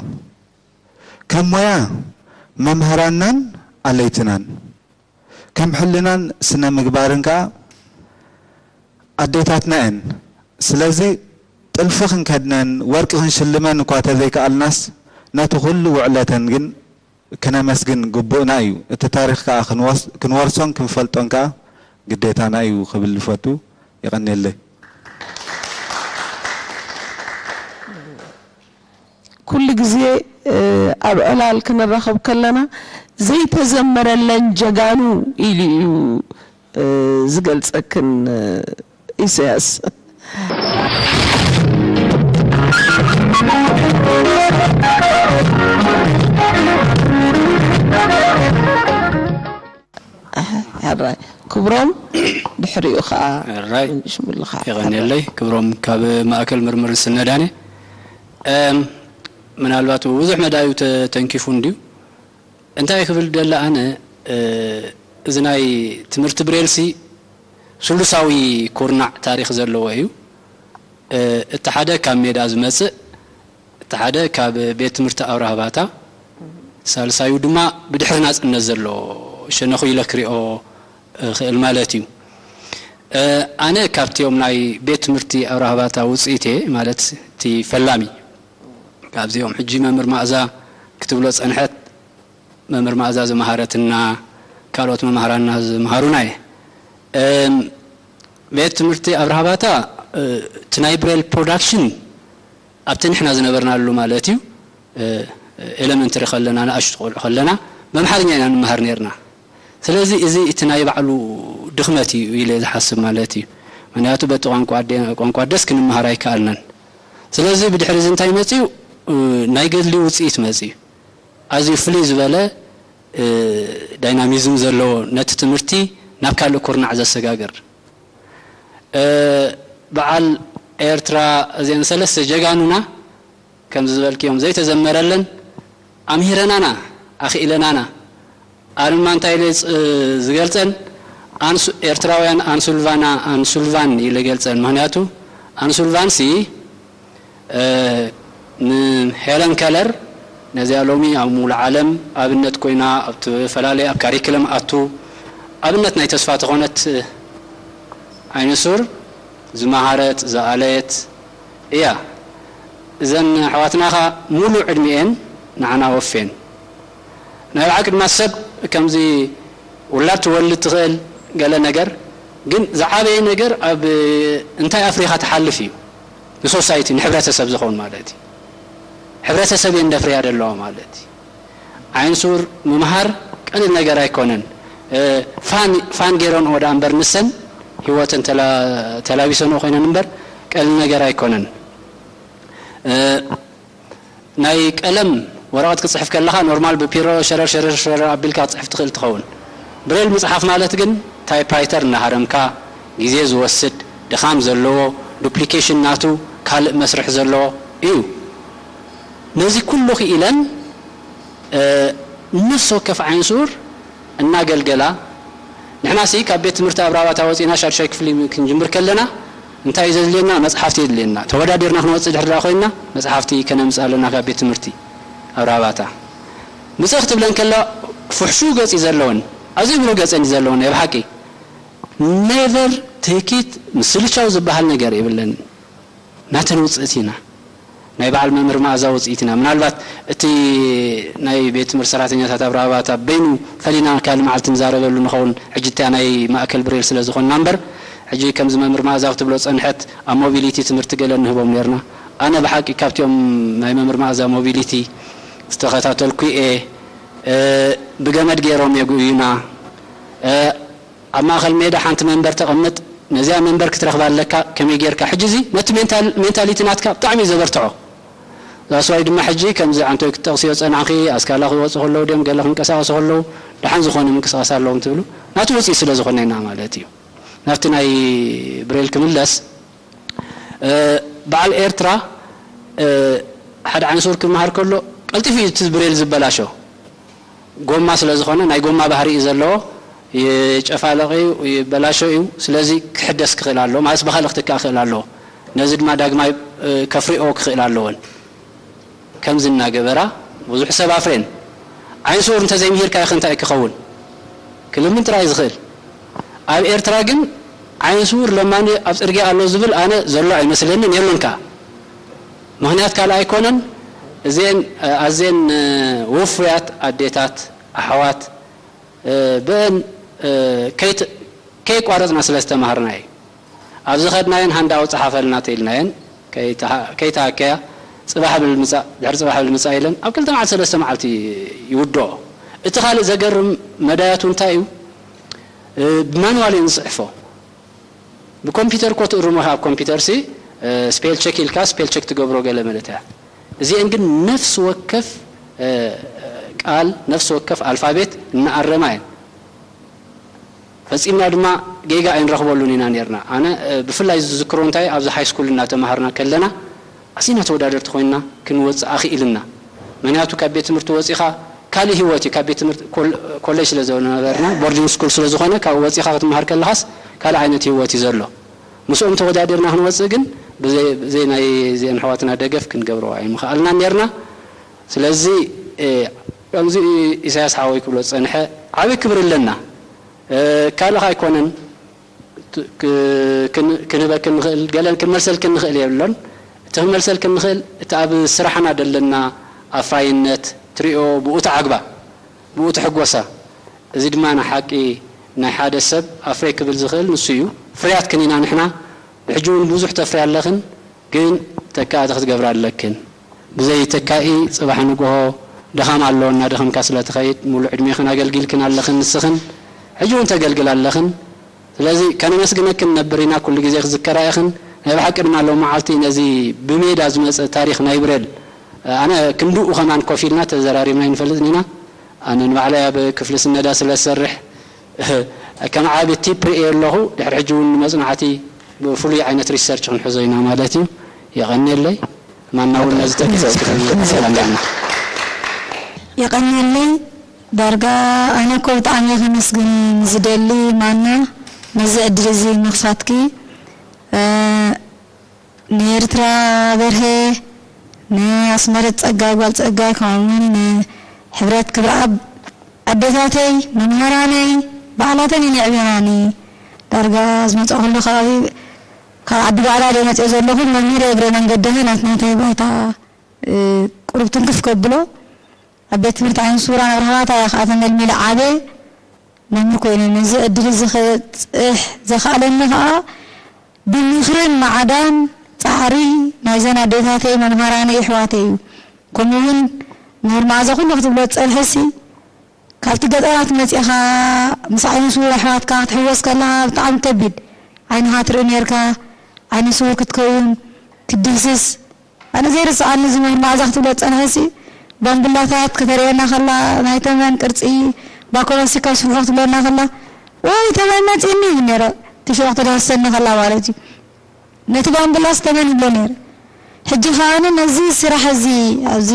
ከም ሞያ መምህራንናን ኣለይትናን ከም ሕልናን ስነ ምግባርን ከኣ ኣዴታትና እየን። ስለዚ ጥልፊ ክንከድነን ወርቂ ክንሽልመን እኳ ተዘይከኣልናስ ነቲ ኩሉ ውዕለተን ግን ክነመስግን ግቡእና እዩ። እቲ ታሪኽ ከኣ ክንወርሶን ክንፈልጦን ከኣ ግዴታና እዩ ክብል ዝፈቱ። የቐንየለይ። ኩሉ ግዜ ኣብ ዕላል ክንራኸብ ከለና ዘይተዘመረለን ጀጋኑ ኢሉ እዩ ዝገልጸክን ኢሰያስ። ሕራይ ክብሮም ድሕሪኡ ከዓ ሕራይ ሽሙልኻ የቐንየለይ። ክብሮም ካብ ማእከል ምርምር ስነዳኔ። ምናልባት ብዙሕ መዳዩ ተንኪፉ እንድዩ። እንታይ ክብል ደለ ኣነ እዚ ናይ ትምህርቲ ብሬልሲ ስሉሳዊ ኩርናዕ ታሪኽ ዘለዎ እዩ። እቲ ሓደ ካብ ሜዳ ዝመጽእ፣ እቲ ሓደ ካብ ቤት ትምህርቲ ኣብርሃ ባታ፣ ሳልሳዩ ድማ ብድሕሪ ናጽነት ዘሎ ሸነኹ ኢለ ክሪኦ እኽእል ማለት እዩ። ኣነ ካብቲኦም ናይ ቤት ትምህርቲ ኣብርሃ ባታ ውጽኢት እየ፣ ማለት እቲ ፈላሚ ካብዚኦም ሕጂ መምህር ማእዛ ክትብሎ ጸንሐት መምህር መኣዛ ዝመሃረትና ካልኦት መማህራንና ዝመሃሩና እየ። ቤት ትምህርቲ ኣብርሃ ባታ እቲ ናይ ብሬል ፕሮዳክሽን ኣብቲ ንሕና ዝነበርናሉ ማለት እዩ ኤለመንተሪ ከለና ንኣሽቱ ቆልዑ ከለና ብኣምሓርኛ ኢና ንመሃር ነርና። ስለዚ እዚ እቲ ናይ ባዕሉ ድኽመት እዩ ኢለ ዝሓስብ ማለት እዩ። ምክንያቱ በቲ ቋንቋ ኣደ- ቋንቋ ኣደስ ክንመሃር ኣይከኣልናን። ስለዚ ብድሕሪ እዚ እንታይ መፅዩ? ናይ ገድሊ ውፅኢት መፅዩ። ኣዝዩ ፍልይ ዝበለ ዳይናሚዝም ዘለዎ ነቲ ትምህርቲ ናብ ካልእ ኩርናዕ ዘሰጋግር በዓል ኤርትራ እዚአን ሰለስተ ጀጋኑና ከምዚ ዝበልክዮም ዘይተዘመረለን ኣምሂረናና ኣኽኢለናና ኣርማ እንታይ ኢለ ዝገልፀን ኤርትራውያን ኣንሱልቫና ኣንሱልቫን ኢለ ገልፀን ምክንያቱ ኣንሱልቫንሲ ንሄለን ከለር ነዚኣ ሎሚ ኣብ ሙሉ ዓለም ኣብነት ኮይና ኣብ ተፈላለየ ኣብ ካሪክለም ኣቱ ኣብነት ናይ ተስፋ ተኾነት ዓይነሱር ዝመሃረት ዝኣለየት እያ። እዘን ኣሕዋትናኻ ሙሉእ ዕድሚኤን ንዓና ወፌን። ናይ ብሓቂ ድማ ሰብ ከምዚ ውላድ ትወልድ ትኽእል ገለ ነገር፣ ግን ዝዓበየ ነገር ኣብ እንታይ ኣፍሪኻ ትሓልፍ እዩ። ንሶሳይቲ፣ ንሕብረተሰብ ዝኸውን ማለት እዩ። ሕብረተሰብ እየን ደፍርያ ዘለዋ ማለት እዩ። ዓይን ስውር ምምሃር ቀሊል ነገር ኣይኮነን። ፋን ፋን ገይረንኦ ደኣ እምበር ንሰን ህይወተን ተላቢሰንኦ ኮይነን እምበር ቀሊል ነገር ኣይኮነን። ናይ ቀለም ወረቐት ክጽሕፍ ከለኻ ኖርማል ብፒሮ ሸረር ሸረር ሸረር ኣቢልካ ክትጽሕፍ ትኽእል ትኸውን። ብሬል ምጽሓፍ ማለት ግን ታይፕራይተር እናሃረምካ ግዜ ዝወስድ ድኻም ዘለዎ ዱፕሊኬሽን ናቱ ካልእ መስርሕ ዘለዎ እዩ። ነዚ ኩሉ ክኢለን ነፍሲ ወከፍ ዓይን ስውር እናገልገላ ንሕና ሲ ካብ ቤት ትምህርቲ ኣብራባታ ወፂና ሻድሻይ ክፍሊ ክንጅምር ከለና እንታይ እዩ ዘድልየና? መፅሓፍቲ የድልየና። ተወዳዲርና ክንወፅእ ድሕር ኮይንና መፅሓፍቲ ከነምፅእ ኣለና ካብ ቤት ትምህርቲ ኣብራባታ ምፅእ ክትብለን ከላ ፍሕሹ ገፂ ዘለውን ኣዝዩ ብሩህ ገፀን እዩ ዘለውን ናይ ብሓቂ never take it ምስልቻው ዝበሃል ነገር የብለን። ናተን ውፅእት ኢና ናይ በዓል መምህር መኣዛ ውፅኢት ኢና። ምናልባት እቲ ናይ ቤት ትምህርቲ ሰራሕተኛታት ኣብ ራባታ በይኑ ፈሊና ካልእ መዓልቲ ንዛረበሉ ንኸውን ሕጂ እቲያ ናይ ማእከል ብሬል ስለ ዝኾንና እምበር ሕጂ ከምዚ መምህር መኣዛ ክትብሎ ፀንሐት ኣብ ሞቢሊቲ ትምህርቲ ገለ ንህቦም ነርና። ኣነ ብሓቂ ካብቲኦም ናይ መምህር መኣዛ ሞቢሊቲ ዝተኸታተልኩ እየ። ብገመድ ገይሮም የጉእዩና። ኣብ ማእኸል ሜዳ ሓንቲ መንበር ተቐምጥ ነዚኣ መንበር ክትረኽባ ኣለካ ከመይ ጌርካ ሕጂ እዚ ነቲ ሜንታሊቲ ናትካ ብጣዕሚ እዩ ዘበርትዖ። ዛስዋይ ድማ ሕጂ ከምዚ ዓንቶይ ክትጠቕስዮ ጸናዕኺ ኣስካላ ክወፁ ከለዉ ድም ገለ ክንቀሳቐሱ ከለዉ ደሓን ዝኾነ ምንቅስቓስ ኣለዎም ትብሉ ናቲ ውፅኢት ስለ ዝኾነ ኢና ማለት እዩ። ናብቲ ናይ ብሬል ክምለስ በዓል ኤርትራ ሓደ ዓይነስውር ክምሃር ከሎ ቀልጢፉ እዩ እቲ ብሬል ዝበላሾ ጎማ ስለ ዝኾነ ናይ ጎማ ባህሪ እዩ ዘለዎ። ይጨፋለቕ እዩ፣ ይበላሾ እዩ። ስለዚ ክሕደስ ክኽእል ኣለዎ ማለት ብኻልእ ክትካእ ክኽእል ኣለዎ። ነዚ ድማ ዳግማይ ከፍርኦ ክኽእል ኣለዎን። ከምዚ እናገበራ ብዙሕ ሰብ ኣፍሬን። ዓይን ስውር እንተዘይምሂርካ ኢኸ እንታይ ክኸውን? ክልምን ጥራይ ዝኽእል። ኣብ ኤርትራ ግን ዓይን ስውር ለማኒ ኣብ ጽርግያ ኣሎ ዝብል ኣነ ዘሎ ኣይመስለንን የሎን ከኣ። ምኽንያት ካልእ ኣይኮነን። እዘን ኣዘን ውፉያት ኣዴታት ኣሕዋት ብአን ከይቋረፅና ስለ ዝተማሃርና እዩ። ኣብ ዝኸድናየን ሃንዳው ፀሓፈልና ተኢልናየን ከይተሃከያ ፅባሕ ብል ምፃእ ድሕሪ ፅባሕ ብል ምፃእ ኢለን ኣብ ክልተ መዓልቲ ሰለስተ መዓልቲ ይውድኦ። እቲ ካልእ ዘገርም መዳያቱ እንታይ እዩ? ብማንዋል እየን ዝፅሕፎ። ብኮምፒተር እኮ ትእርሞ ኢኻ ኣብ ኮምፒተር ሲ ስፔል ቸክ ኢልካ ስፔል ቸክ ትገብሮ ገለ መለትያ። እዚአን ግን ነፍሲ ወከፍ ቃል ነፍሲ ወከፍ ኣልፋቤት እናኣረማ እየን። ፈጺምና ድማ ጌጋ ኣይንረኽበሉን ኢና ነርና። ኣነ ብፍላይ ዝዝክሮ እንታይ ኣብዚ ሃይ ስኩል እናተማሃርና ከለና ኣዚና ተወዳደርቲ ኮይንና ክንወጽእ ኣኽኢልና። ምክንያቱ ካብ ቤት ትምህርቲ ወጺኻ ካልእ ህይወት እዩ። ካብ ቤት ትምህርቲ ኮሌጅ ስለ ዝነበርና ቦርዲንግ ስኩል ስለ ዝኾነ ካብኡ ወጺኻ ክትመሃር ከለኻስ ካልእ ዓይነት ህይወት እዩ ዘሎ። ምስኦም ተወዳዲርና ክንወፅእ ግን ብዘይ ናይ እዚአን ኣሕዋትና ደገፍ ክንገብሮ ኣይምኽኣልናን ነርና። ስለዚ ከምዚ ኢሳያስ ሓወይ ክብሎ ዝፀንሐ ዓብዪ ክብሪ ኣለና። ካልእ ኣይኮነን ክንህበክን ንኽእል ገለን ክንመልሰልክን ንኽእል የብሎን። እቲ ክንመልሰልክን ንኽእል እቲ ኣብ ስራሕና ዘለና ኣፍራይነት ትሪኦ ብኡ ተዓግባ ብኡ ትሕጎሳ። እዚ ድማ ንሓቂ ናይ ሓደ ሰብ ኣፍረይ ክብል ዝኽእል ንሱ እዩ። ፍርያትክን ኢና ንሕና። ብሕጂ እውን ብዙሕ ተፍርያ ኣለኽን፣ ግን ተካእቲ ክትገብራ ኣለክን። ብዘይ ተካኢ ጽባሕ ንግሆ ድኻም ኣሎ እናደኸምካ ስለ ትኸይድ ሙሉእ ዕድሜኽን ኣገልጊልክን ኣለኽን። ንስኽን ሕጂ እውን ተገልግላ ኣለኽን። ስለዚ ከነመስግነክን ነብር ኢና። ኩሉ ግዜ ክዝከራ ኢኽን። ናይ ብሓቂ ድማ ሎም መዓልቲ ነዚ ብሜዳ ዝመጸ ታሪኽ ናይ ብሬል ኣነ ክንድኡ ከማን ኮፍ ኢልና ተዘራሪብና ኣይንፈልጥን ኢና። ኣነ ንባዕለይ ኣብ ክፍሊ ስነዳ ስለ ዝሰርሕ ከም ዓቢ ቲፕ ርእየ ኣለኹ። ድሕሪ ሕጂ እውን ንመጽናዕቲ ብፍሉይ ዓይነት ሪሰርች ክንሕዞ ኢና ማለት እዩ። የቐንየለይ። ማና እውን ነዚ ተኪስ ክፍል ኣለና። የቐንየለይ። ዳርጋ ኣነ እኮ ብጣዕሚ ከመስግን ዝደሊ ማና ነዚ ዕድል እዚ ምኽፋትኪ ንኤርትራ በርሀ፣ ንኣስመረት ጸጋይ፣ ጓል ጸጋይ፣ ከምኡውን ንሕብረት ክብረኣብ ኣደታተይ፣ መምህራነይ፣ ባዕላተን እየን የዕብያናኒ። ዳርጋ ዝመጻእኩሉ ከባቢ ካብ ዓዲ ባዕላ እየ መፅኦ ዘለኹ። መምህር እግረ መንገድኻ ናት ናተይ ባይታ ቁሩብ ትንክፍ ከብሎ ኣብ ቤት ትምህርቲ ዓይነ ስውራን ኣብርሃ ባታ እያ ከዓ ተመልሚለ ዓብየ። መምህር ኮይነ ነዚ ዕድል እዚ ከብፅሕ ዘኽኣለኒ ከዓ ብምኽርን ማዕዳን ፃዕሪ ናይዘን ኣዴታተይ መምሃራነይ ኣሕዋተይ እዩ። ከምኡ እውን መምህር መዓዛ ኩሉ ክትብሎ ዝፀንሐሲ ካብቲ ገጠራት መፂእኻ ምስ ዓይነ ስውር ኣሕዋትካ ክትሕወስ ከለኻ ብጣዕሚ ከቢድ ዓይንኻ ትርኢ ነርካ። ዓይነ ስውር ክትከውን ክትድህስስ ኣነ ዘይርስዓኒ እዚ መምህር መዓዛ ክትብሎ ዝፀንሐሲ ባምቡላታት ከተርእየና ከላ ናይ ተመን ቅርፂ ባኮሎሲ ካብ ስርሑ ክትብለና ከላ ወይ ተመን መፂእኒ ይብል ነረ ትሽዑ ክትድህሰኒ ከላ ማለት እዩ። ነቲ ባምቡላስ ተመን ይብሎ ነረ። ሕጂ ከዓነ ነዚ ስራሕ እዚ ኣብዚ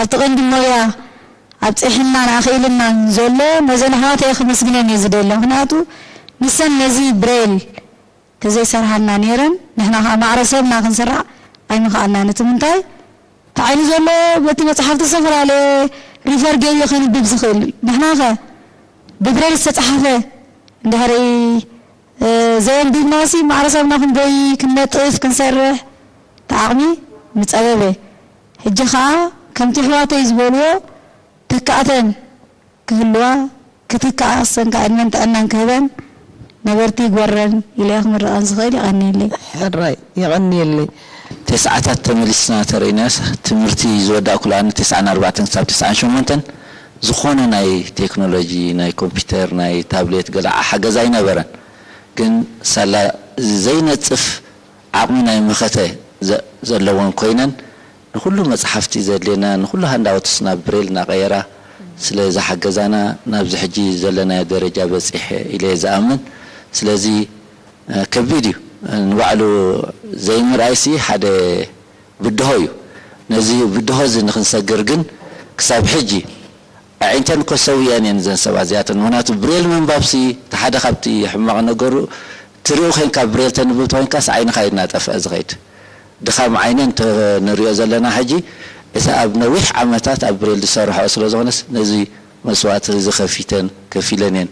ኣብቲ ቀንዲ ሞያ ኣብፂሕናን ኣኽኢልናን ዘሎ ነዘን ኣሕዋተይ ከመስግነን እየ ዝደሊ። ምክንያቱ ንሰን ነዚ ብሬል ተዘይሰርሓልና ነይረን ንሕና ከዓ ማዕረ ሰብና ክንስራዕ ኣይምኸኣልናን። እቲ ምንታይ እቲ ዓይኒ ዘሎ በቲ መፅሓፍቲ ዝተፈላለየ ሪፈር ገይሩ ከንብብ ዝኽእል እዩ። ንሕና ኸ ብብሬል ዝተፅሓፈ እንድሕሪ ዘየንቢብናሲ ማዕረ ሰብና ክንጎይ ክንነጥፍ ክንሰርሕ እቲ ዓቕሚ ምፀበበ። ሕጂ ከዓ ከምቲ ኣሕዋተይ ዝበልዎ ተካእተን ክህልዋ ክትከኣ ኣሰንካ ዕድመን ጥዕናን ክህበን ነበርቲ ይግበረን ኢለ ክምርቐን ዝኽእል ይቐንየለይ። ሕራይ የቐንየለይ። ተስዓታት ተመሊስና ተረኢናስ ትምህርቲ ዝወዳእኩ ለኣኒ ተስዓን ኣርባዕተን ክሳብ ተስዓን ሸሞንተን ዝኾነ ናይ ቴክኖሎጂ ናይ ኮምፒውተር ናይ ታብሌት ገለ ሓገዝ ኣይነበረን። ግን ሳላ ዘይነፅፍ ዓቕሚ ናይ መኸተ ዘለወን ኮይነን ንኹሉ መፅሓፍቲ ዘድልየና ንኹሉ ሃንዳውትስ ናብ ብሬል እናቐየራ ስለ ዝሓገዛና ናብዚ ሕጂ ዘለናዮ ደረጃ በፂሐ ኢለ እየ ዝኣምን። ስለዚ ከቢድ እዩ። ንባዕሉ ዘይምርኣይሲ ሓደ ብድሆ እዩ። ነዚ ብድሆ እዚ ንክንሰግር ግን ክሳብ ሕጂ ኣዒንተን እኮ ሰውየን እየን እዘን ሰባት እዚኣተን። ምክንያቱ ብሬል ምንባብሲ እቲ ሓደ ካብቲ ሕማቕ ነገሩ ትሪኡ ኮይንካ ብሬል ተንብብ ተኮይንካስ ዓይንኻ እዩ እናጠፍአ ዝኸይድ። ድኻም ዓይነን ንሪኦ ዘለና ሕጂ እቲ ኣብ ነዊሕ ዓመታት ኣብ ብሬል ዝሰርሐኦ ስለ ዝኾነስ ነዚ መስዋእቲ እዚ ከፊተን ከፊለን እየን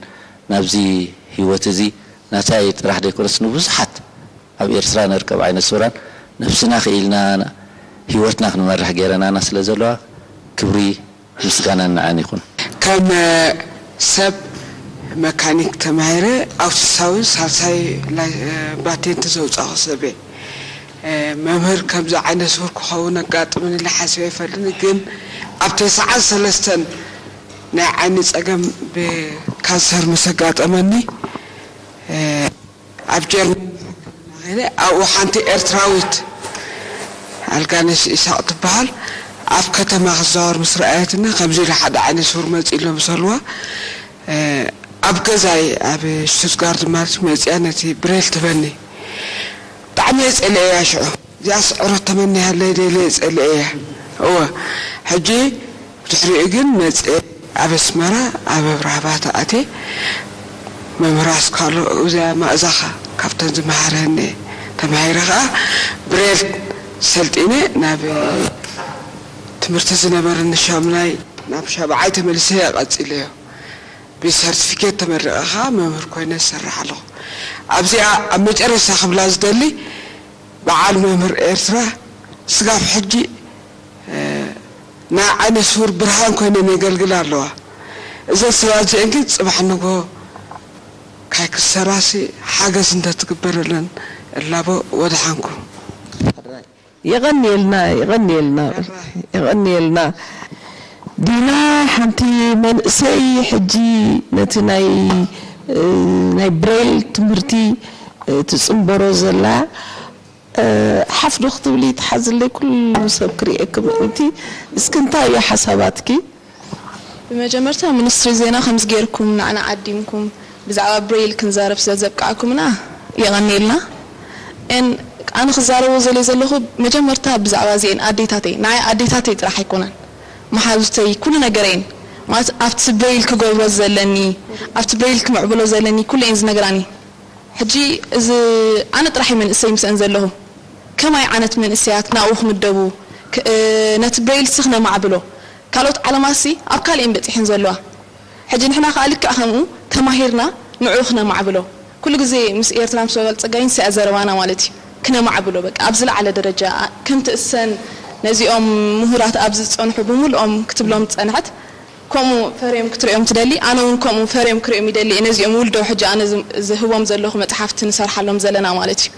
ናብዚ ህይወት እዚ ናታይ ጥራሕ ዘይኮነስ ንብዙሓት ኣብ ኤርትራ ንርከብ ዓይነ ስውራን ነብስና ክኢልና ህይወትና ክንመርሕ ገይረናና ስለ ዘለዋ ክብሪ ምስጋናን ንዐን ይኹን። ከም ሰብ መካኒክ ተማሂረ ኣውቶሳዊ ሳልሳይ ባቴንት ዘውፃኹ ሰብ እየ። መምህር ከምዚ ዓይነት ስውር ክኸውን ኣጋጥምን ኢለ ሓሲበ ኣይፈልጥን፣ ግን ኣብ ተስዓን ሰለስተን ናይ ዓይኒ ፀገም ብካንሰር ምስ ኣጋጠመኒ ኣብ ጀርመን ከይደ ኣብኡ ሓንቲ ኤርትራዊት ኣልጋነሽ ኢሳቕ ትበሃል ኣብ ከተማ ክዛወር ምስ ረኣየትና ከምዚ ኢሉ ሓደ ዓይነ ስውር መፂኡ ኣሎ ምስ በልዋ ኣብ ገዛይ ኣብ ሽቱትጋርድ ማለት መፂኣ ነቲ ብሬል ትበኒ ብጣዕሚ እየ ፀልኤያ ሽዑ እዚኣስ ዕሮት ተመኒሃለይ ደልየ ፀልኤያ እወ ሕጂ ብድሕሪኡ ግን መፅአ ኣብ ኣስመራ ኣብ ኣብርሃ ባታ ኣትየ መምህር ኣስካሎ እዚኣ ማእዛኻ ካብተን ዝመሃረኒ ተማሂረ ከዓ ብሬል ሰልጢነ ናብ ትምህርቲ ዝነበረኒ ሻምናይ ናብ ሻብዓይ ተመሊሰ እየ ቀፂለዮ ብሰርቲፊኬት ተመሪቐ ከዓ መምህር ኮይነ ዝሰርሕ ኣለኹ ኣብዚኣ ኣብ መጨረሽታ ክብላ ዝደሊ በዓል መምህር ኤርትራ ስጋብ ሕጂ ናይ ዓይነ ስውር ብርሃን ኮይነን የገልግላ ኣለዋ። እዘን ሰባት እዚአን ግን ፅባሕ ንግሆ ካይክሰራሲ ሓገዝ እንተትግበረለን እላቦ ወድሓንኩም። የቐንየልና የቐንየልና የቐንየልና ዲና ሓንቲ መንእሰይ ሕጂ ነቲ ናይ ናይ ብሬል ትምህርቲ ትፅንበሮ ዘላ ሓፍ ዶ ክትብሊ ትሓዝለይ ኩሉ ሰብ ክርእየኪ ምእንቲ እስኪ እንታይ እዩ ሓሳባትኪ? ብመጀመርታ ሚኒስትሪ ዜና ከምዚ ጌርኩም ንዓና ዓዲምኩም ብዛዕባ ብሬይል ክንዛረብ ስለ ዘብቃዕኩምና የቐንየልና and ኣነ ክዛረቦ ዘልየ ዘለኹ መጀመርታ ብዛዕባ እዚኤን ኣዴታተይ ንዓይ ኣዴታተይ ጥራሕ ኣይኮናን መሓዙተይ ኩሉ ነገረይን ማለት ኣብቲ ብሬይል ክገብሮ ዘለኒ ኣብቲ ብሬይል ክምዕብሎ ዘለኒ ኩሉ እየን ዝነግራኒ ሕጂ እዚ ኣነ ጥራሕ እየ መንእሰይ ምስአን ዘለኹ ከማይ ዓነት መንእሰያት ናብኡ ክምደቡ ነቲ ብሬይል ሲ ክነማዕብሎ ካልኦት ዓለማትሲ ኣብ ካልእ እየን በፂሐን ዘለዋ ሕጂ ንሕና ከዓ ልክዕ ከምኡ ተማሂርና ንዕኡ ክነማዕብሎ ኩሉ ግዜ ምስ ኤርትራ ምስ በልፀጋይ ንሳ እያ ዘረባና ማለት እዩ ክነማዕብሎ በቃ ኣብ ዝለዓለ ደረጃ ከምቲ እሰን ነዚኦም ምሁራት ኣብዚ ዝጸንሑ ብምልኦም ክትብሎም ዝጸንሐት ከምኡ ፈርዮም ክትርእዮም ትደሊ፣ ኣነ እውን ከምኡ ፈርዮም ክርእዮም ይደሊ እየ። ነዚኦም ውልዶ ሕጂ ኣነ ዝ- ዝህቦም ዘለኹ መጽሓፍቲ ንሰርሓሎም ዘለና ማለት እዩ።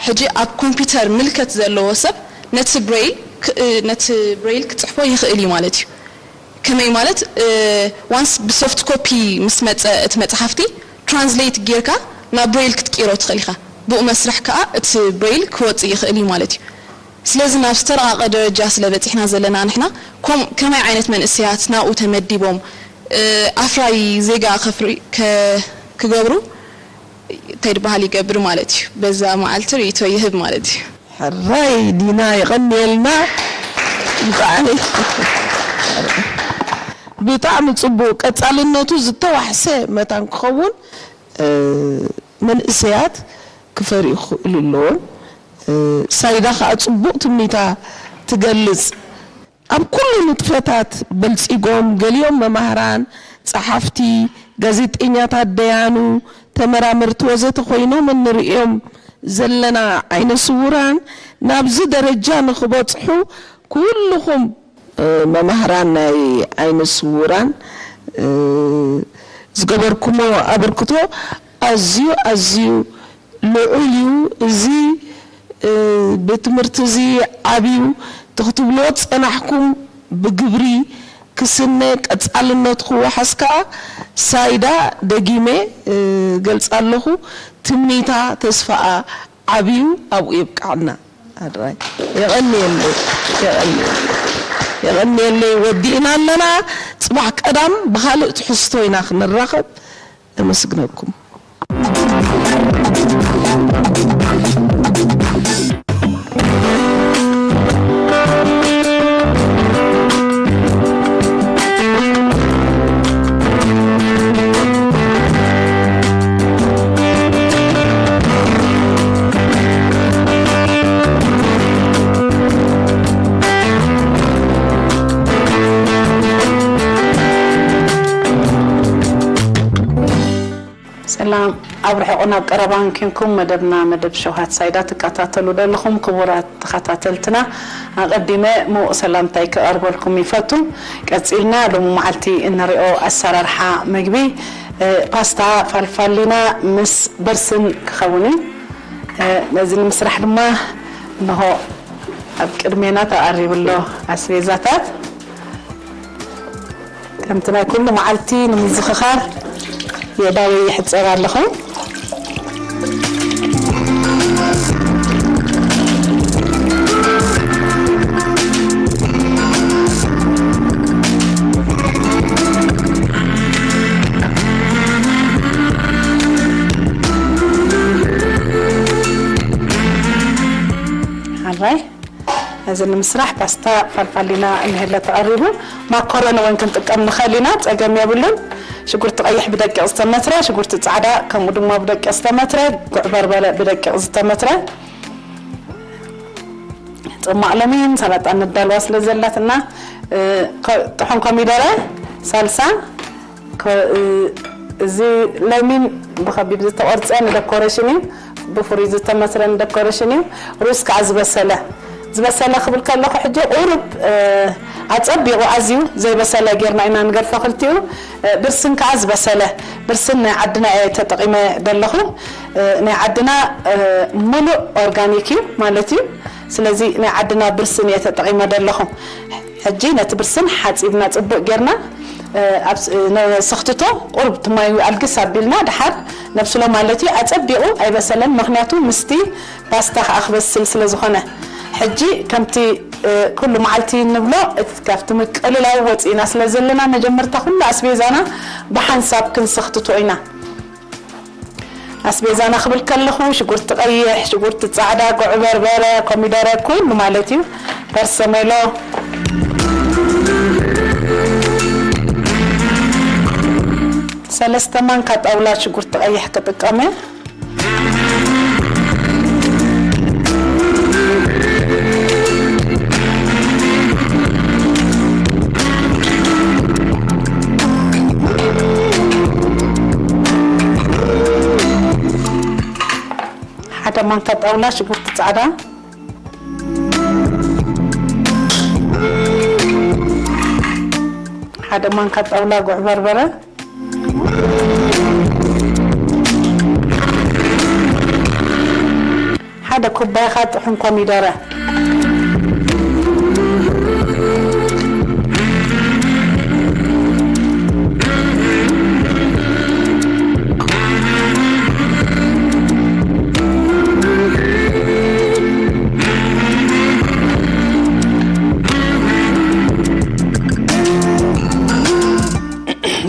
ሕጂ ኣብ ኮምፒውተር ምልከት ዘለዎ ሰብ ነቲ ብሬይል ክ- ነቲ ብሬይል ክጽሕፎ ይኽእል እዩ ማለት እዩ። ከመይ ማለት ዋንስ ብሶፍት ኮፒ ምስ መጸ እቲ መጽሓፍቲ ትራንስሌት ጌርካ ናብ ብሬይል ክትቅይሮ ትኽእል ኢኻ። ብኡ መስርሕ ከኣ እቲ ብሬይል ክወጽእ ይኽእል እዩ ማለት እዩ። ስለዚ ናብ ዝተረቓቐ ደረጃ ስለ በጺሕና ዘለና ንሕና ከም- ከመይ ዓይነት መንእሰያት ናብኡ ተመዲቦም ኣፍራይ ዜጋ ክገብሩ እንታይ ድበሃል ይገብር ማለት እዩ። በዛ መዓልቲ ርእይቶ ይህብ ማለት እዩ። ሕራይ ዲና የቐንየልና። ብጣዕሚ ብጣዕሚ ጽቡቕ ቀጻልነቱ ዝተዋሕሰ መታን ክኸውን መንእሰያት ክፈርዩ ክኽእሉ ኣለዎም። ሳይዳ ከዓ ጽቡቕ ትምኒታ ትገልጽ። ኣብ ኩሉ ንጥፈታት በልጺጎም፣ ገሊኦም መማህራን፣ ጸሓፍቲ፣ ጋዜጠኛታት፣ ደያኑ፣ ተመራመርቲ ወዘተ ኮይኖም እንርእዮም ዘለና ዓይነ ስውራን ናብዚ ደረጃ ንኽበጽሑ ኩልኹም መማህራን ናይ ዓይነ ስውራን ዝገበርኩሞ ኣበርክቶ ኣዝዩ ኣዝዩ ልዑል እዩ። እዚ ቤት ትምህርቲ እዚ ዓብዩ እቲ ክትብልዎ ዝጸናሕኩም ብግብሪ ክስነ ቀጻልነቱ ክወሓስ ከኣ ሳይዳ ደጊመ እገልጻ ኣለኹ። ትምኒታ ተስፋኣ ዓብዩ ኣብኡ የብቅዓና። ኣድራይ የቐንየለይ የቐንየለይ የቐንየለይ። ወዲእና ኣለና። ጽባሕ ቀዳም ብኻልእ ትሕዝቶ ኢና ክንራኸብ። ኣመስግነኩም። ሰላም ኣብ ርሑቕ ናብ ቀረባን ኪንኩም መደብና መደብ ሸውሃት ሳይዳ ትከታተሉ ዘለኹም ክቡራት ተኸታተልትና ኣቐዲመ ምዉቕ ሰላምታይ ክቐርበልኩም ይፈቱ። ቀጺልና ሎሚ መዓልቲ እንሪኦ ኣሰራርሓ ምግቢ ፓስታ ፋልፋሊና ምስ ብርስን ክኸውን እዩ። ነዚ ንምስራሕ ድማ እንሆ ኣብ ቅድሜና ተቐሪቡ ኣሎ ኣስቤዛታት። ከምቲ ናይ ኩሉ መዓልቲ ንምዝኽኻር የእዳወይ ይሕጸብ ኣለኹ። ሓራይ ነዚ ንምስራሕ ፓስታ ፋልፋሊና እንሄለ ተቐሪቡ። ማኮረኒ እውን ክንጥቀም ንኽእል ኢና፣ ጸገም የብሉን። ሽጉርቲ ቀይሕ ብደቂቕ ዝተመትረ፣ ሽጉርቲ ጻዕዳ ከምኡ ድማ ብደቂቕ ዝተመትረ፣ ጉዕ በርበረ ብደቂቕ ዝተመትረ፣ ጽማቕ ለሚን፣ ሰላጣ ነዳልዋ ስለ ዘላትና ጥሑን ኮሚደረ፣ ሳልሳ፣ እዚ ለሚን ብኸቢብ ዝተቖርጸ ንደኮሬሽን እዩ። ብፍሩይ ዝተመስረ ንደኮሬሽን እዩ። ሩዝ ከዓ ዝበሰለ ዝበሰለ ክብል ከለኹ ሕጂ ቁሩብ ኣጸቢቑ ኣዝዩ ዘይበሰለ ጌርና ኢና ንገድፎ ክልቲኡ። ብርስን ከዓ ዝበሰለ ብርስን ናይ ዓድና እየ ተጠቒመ ዘለኹ። ናይ ዓድና ሙሉእ ኦርጋኒክ እዩ ማለት እዩ። ስለዚ ናይ ዓድና ብርስን እየ ተጠቒመ ዘለኹ። ሕጂ ነቲ ብርስን ሓጺብና ጽቡቕ ጌርና ኣብ ነሰኽትቶ ቁሩብ እቲ ማዩ ኣልግስ ኣቢልና ድሓር ነብስሎ ማለት እዩ። ኣጸቢቑ ኣይበሰለን፣ ምኽንያቱ ምስቲ ፓስታ ከኣ ክበስል ስለ ዝኾነ። ሕጂ ከምቲ ኩሉ መዓልቲ ንብሎ እቲ ካብቲ ምቅልላው ወጺእና ስለ ዘለና መጀመርታ ኩሉ ኣስቤዛና ብሓንሳብ ክንሰኽትቶ ኢና። ኣስቤዛና ክብል ከለኹ ሽጉርቲ ቀይሕ፣ ሽጉርቲ ጻዕዳ፣ ጉዕ በርበረ፣ ኮሚደረ ኩሉ ማለት እዩ። በርሰሜሎ ሰለስተ ማንካ ጣውላ ሽጉርቲ ቀይሕ ክጥቀም እየ። ሓደ ማንካ ጣውላ ሽጉርቲ ጻዕዳ፣ ሓደ ማንካ ጣውላ ጉዕ በርበረ፣ ሓደ ኩባያ ጥሑን ኮሚደረ።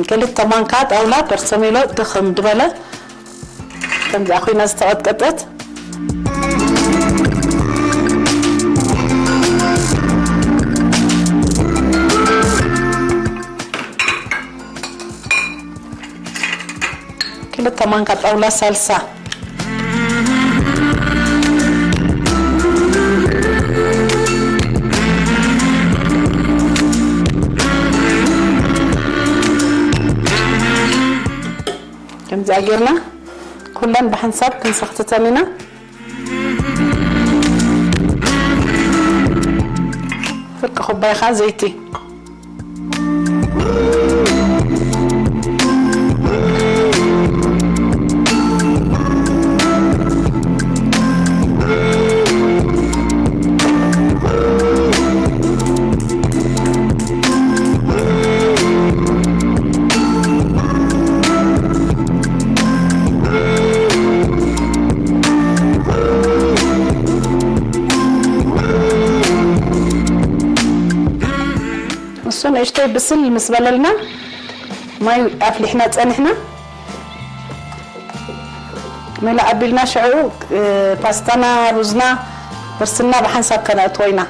ክልተ ማንካ ጣውላ በርሰሜሎ ድኽም ዝበለ ከምዚኣ ኮይና ዝተቐጥቀጠት። ክልተ ማንካ ጣውላ ሳልሳ። ከምዚኣ ጌርና ኩለን ብሓንሳብ ክንሰኽትተን ኢና። ፍርቂ ኩባይ ኸዓ ዘይቲ። እሱ ንእሽተይ ብስል ምስ በለልና ማይ ኣፍሊሕና ጸኒሕና። መላ ኣቢልና ሽዑ፣ እ፣ ፓስታና፣ ሩዝና፣ ብርስና ብሓንሳብ ከነእትዎ ኢና።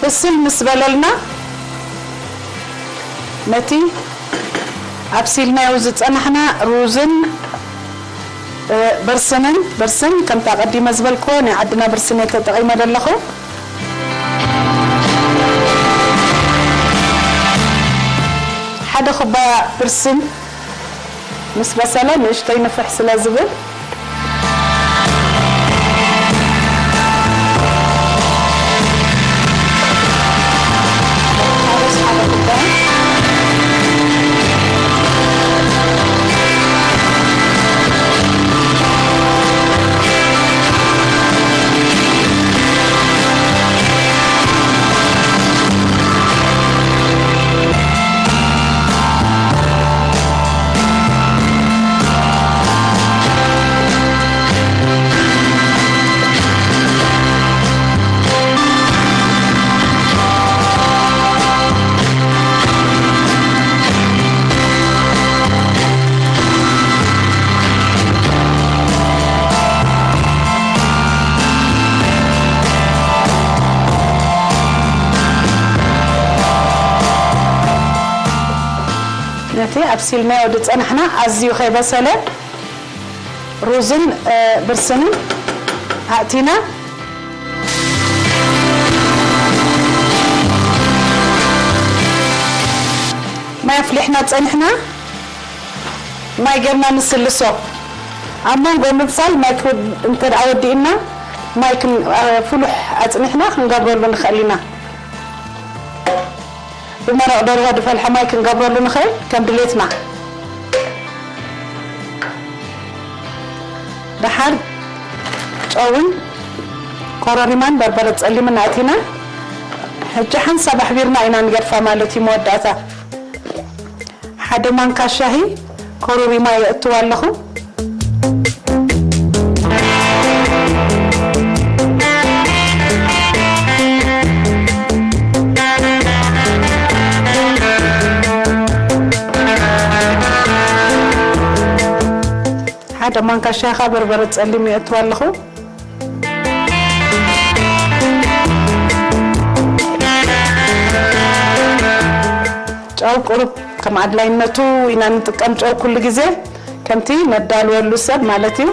ብስል ምስ በለልና፣ ነቲ ኣብሲልናዮ ዝጸናሕና ሩዝን፣ እ፣ ብርስንን፣ ብርስን ከምታ ቀዲመ ዝበልክዎ ናይ ዓድና ብርስን እየ ተጠቒመ ዘለኹ። ሓደ ኩባያ ብርስን ምስ በሰለ ንእሽተይ ንፍሕ ስለ ዝብል፣ ነቲ ኣብሲልናዮ ዝጸናሕና ኣዝዩ ከይበሰለ ሩዝን፣ እ፣ ብርስንን ኣእቲና ማይ ኣፍሊሕና ጸኒሕና። ማይ ጌርና ንስልሶ። ኣብ መንጎ ምብሳል ማይ ክወድ-፣ እንተ ደኣ ወዲእና ማይ ክን-፣ እ፣ ፍሉሕ ኣጽኒሕና ክንገብረሉ ንኽእል ኢና። ብመረቕ ደርሆ ዝፈልሐ ማይ ክንገብረሉ ንኽእል ከም ድሌትና። ደሓር ጨውን ኮረሪማን በርበረ ጸሊምን ኣእቲና፣ ሕጂ ሓንሳብ ኣሕቢርና ኢና ንገድፋ ማለት እዩ። መወዳእታ ሓደ ማንካ ሻሂ ኮረሪማ የእትዋ ኣለኹ። ሓደ ማንካ ሻኻ በርበረ ጸሊም የእትዋ ኣለኹ። ጨው ቁሩብ ከም ኣድላይነቱ ኢና ንጥቀም። ጨው ኩሉ ግዜ ከምቲ ነዳልወሉ ሰብ ማለት እዩ።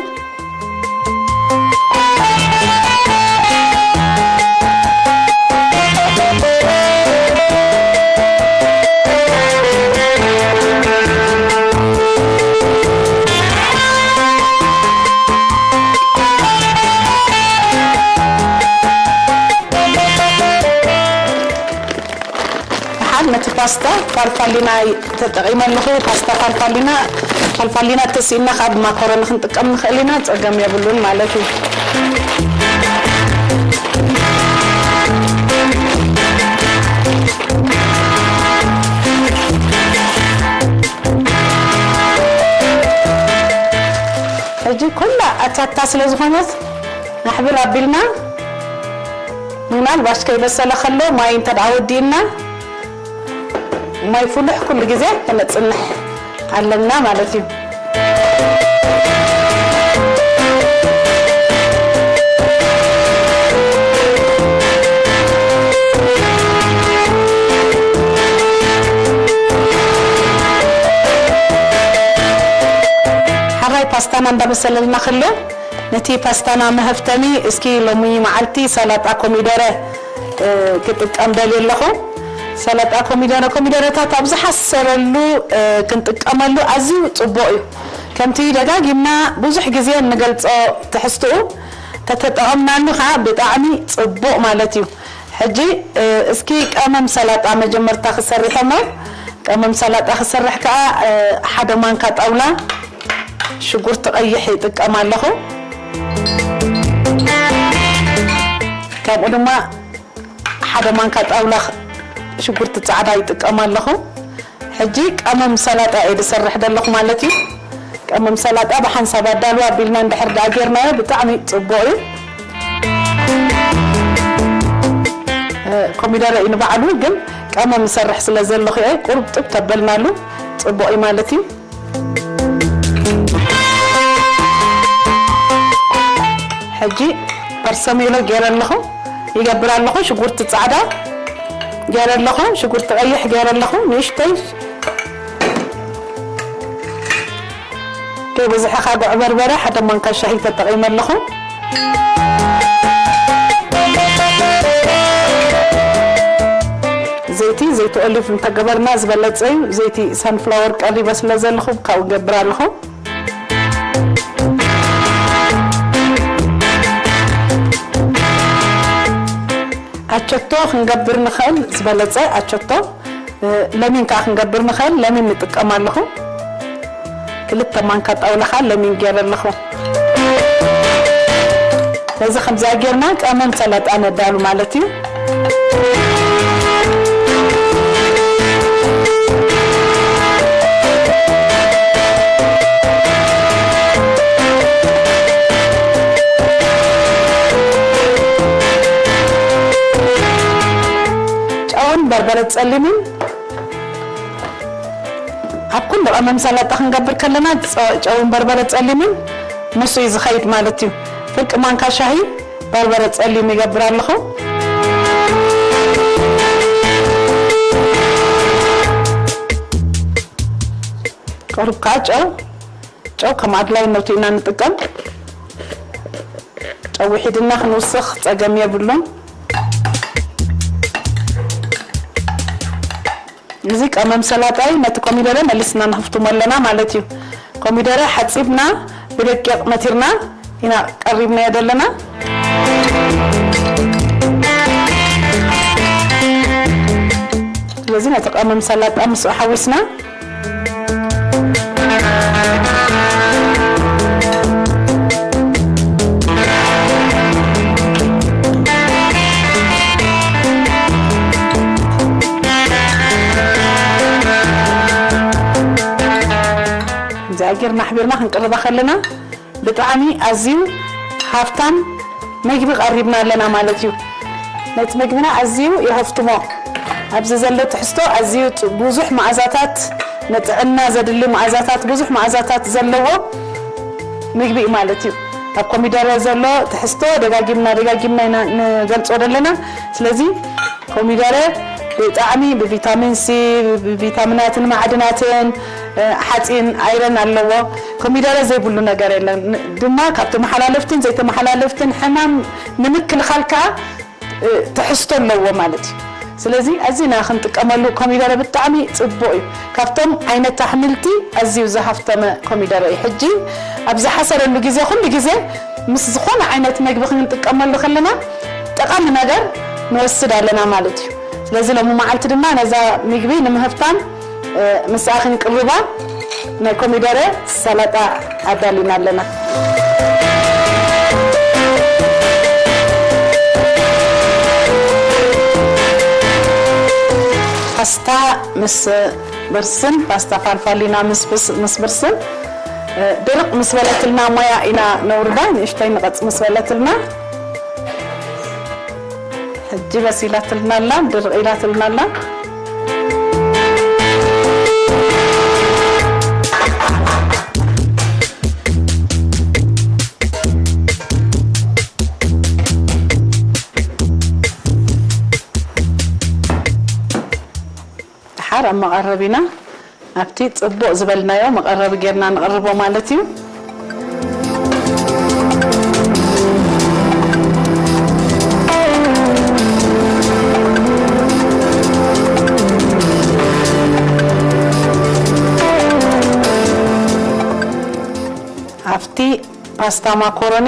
ደሓር ነቲ ፓስታ ፋልፋሊና ተጠቒመ ኣለኹ። ፓስታ ፋልፋሊና፣ ፋልፋሊና ተሲእና ካብ ማኮረኒ ክንጥቀም ንኽእል ኢና፣ ጸገም የብሉን ማለት እዩ። ሕጂ ኩላ ኣታታ ስለ ዝኾነት ናሕብር ኣቢልና፣ ምናልባሽ ከይበሰለ ከሎ ማይ እንተ ደኣ ወዲእና፣ ማይ ፍሉሕ ኩሉ ግዜ ከነጽንሕ ኣለና ማለት እዩ። ሓራይ ፓስታና እንዳበሰለልና ከሎ፣ ነቲ ፓስታና መሀፍተሚ እስኪ ሎሚ መዓልቲ ሰላጣ ኮሚደረ፣ እ፣ ክጥቀም ደልየ ኣለኹ። ሰላጣ ኮሚደረ፣ ኮሚደረታት ኣብ ዝሓሰረሉ፣ እ፣ ክንጥቀመሉ ኣዝዩ ጽቡቕ እዩ። ከምቲ ደጋጊምና ብዙሕ ግዜ እንገልጾ ትሕዝትኡ፣ ተተጠቐምናሉ ኸዓ ብጣዕሚ ጽቡቕ ማለት እዩ። ሕጂ፣ እ፣ እስኪ ቀመም ሰላጣ መጀመርታ ክሰርሕ እሞ፣ ቀመም ሰላጣ ክሰርሕ ከኣ፣ እ፣ ሓደ ማንካ ጣውላ ሽጉርቲ ቀይሕ ይጥቀም ኣለኹ። ከምኡ ድማ ሓደ ማንካ ጣውላ ሽጉርቲ ጻዕዳ ይጥቀም ኣለኹ። ሕጂ ቀመም ሰላጣ እየ ዝሰርሕ ዘለኹ ማለት እዩ። ቀመም ሰላጣ ብሓንሳብ ኣዳልዋ ኣቢልና እንድሕር ደኣ ጌርናዮ ብጣዕሚ ጽቡቕ እዩ። እ፣ ኮሚደረ እዩ ንባዕሉ፣ ግን ቀመም እሰርሕ ስለ ዘለኹ እየ ቁሩብ ጥብ ተበልናሉ ጽቡቕ እዩ ማለት እዩ። ሕጂ ፐርሰሜሎ ገይረ ኣለኹ፣ ይገብር ኣለኹ። ሽጉርቲ ጻዕዳ ገይረ ኣለኹ፣ ሽጉርቲ ቀይሕ ገይረ ኣለኹ። ንእሽተይ ከይበዝሐ፣ ካብ ጉዕ በርበረ ሓደ ማንካ ሻሂ ተጠቒመ ኣለኹ። ዘይቲ፣ ዘይቲ ኦሊቭ እንተገበርና ዝበለጸ እዩ። ዘይቲ ሳንፍላወር ቀሪበ ስለ ዘለኹ ካብኡ ገብር ኣለኹ። ኣቸቶ ክንገብር ንኽእል ዝበለጸ ኣቸቶ፣ እ፣ ለሚን ከኣ ክንገብር ንኽእል። ለሚን ንጥቀም ኣለኹ። ክልተ ማንካ ጣውላ ከኣ ለሚን ገይረ ኣለኹ። ነዚ ከምዚኣ ጌርና ቀመም ሰላጣ ነዳሉ ማለት እዩ። ጨውን በርበረ ጸሊምን ኣብ ኩሉ ቀመም ሰላጣ ክንገብር ከለና ጸ-፣ ጨውን በርበረ ጸሊምን ምስ እዩ ዝኸይድ ማለት እዩ። ፍርቂ ማንካ ሻሂ በርበረ ጸሊም ይገብር ኣለኹ። ቁሩብ ከኣ ጨው፣ ጨው ከም ኣድላይነቱ ኢና ንጥቀም። ጨው ውሒድና ክንውስኽ ጸገም የብሉን። እዚ ቀመም ሰላጣይ ነቲ ኮሚደረ መሊስና ንኽፍትሞ ኣለና ማለት እዩ። ኮሚደረ ሓጺብና ብደቂቕ መቲርና ኢና ቀሪብናዮ ዘለና። ስለዚ ነቲ ቀመም ሰላጣ ምስኡ ሓዊስና እዚኣ ጌርና ኣሕቢርና ክንቅርባ ከለና ብጣዕሚ ኣዝዩ ሃፍታም ምግቢ ቀሪብና ኣለና ማለት እዩ። ነቲ ምግብና ኣዝዩ የሀፍትሞ። ኣብዚ ዘሎ ትሕዝቶ ኣዝዩ ጥ-፣ ብዙሕ መኣዛታት፣ ንጥዕና ዘድሊ መኣዛታት፣ ብዙሕ መኣዛታት ዘለዎ ምግቢ እዩ ማለት እዩ። ኣብ ኮሚደረ ዘሎ ትሕዝቶ ደጋጊምና ደጋጊምና ኢና ንገልጾ ዘለና። ስለዚ ኮሚደረ ብጣዕሚ ብቪታሚን ሲ፣ ብቪታሚናትን ማዕድናትን፣ እ፣ ሓፂን፣ ኣይረን ኣለዎ። ኮሚደረ ዘይብሉ ነገር የለን። ን-፣ ድማ ካብ ተመሓላለፍትን ዘይተመሓላለፍትን ሕማም ንምክልኻል ከዓ፣ እ፣ ትሕዝቶ ኣለዎ ማለት እዩ። ስለዚ ኣዚና ክንጥቀመሉ፣ ኮሚደረ ብጣዕሚ ፅቡቕ እዩ። ካብቶም ዓይነት ኣሕምልቲ ኣዝዩ ዝሃፍተመ ኮሚደረ እዩ። ሕጂ ኣብ ዝሓሰረሉ ግዜ፣ ኩሉ ግዜ ምስ ዝኾነ ዓይነት መግቢ ክንጥቀመሉ ከለና ጠቓሚ ነገር ንወስድ ኣለና ማለት እዩ። ስለዚ ሎሚ መዓልቲ ድማ ነዛ ምግቢ ንምህፍታም፣ እ፣ ምስኣ ክንቅርባ ናይ ኮሚደረ ሰላጣ ኣዳሊና ኣለና። ፓስታ ምስ ብርስን፣ ፓስታ ፋልፋሊና ምስ ብስ-፣ ምስ ብርስን፣ እ፣ ድርቕ ምስ በለትልና፣ ሞያ ኢና ነውርዳ፣ ንእሽተይ ንቐጽ ምስ በለትልና፣ ሕጂ በሲላትልና ኣላ፣ ድርቕ ኢላትልና ኣላ። ደሓር ኣብ መቐረቢና ኣብቲ ጽቡቕ ዝበልናዮ መቐረቢ ጌርና ንቕርቦ ማለት እዩ። ኣብቲ ፓስታ ማኮሮኒ፣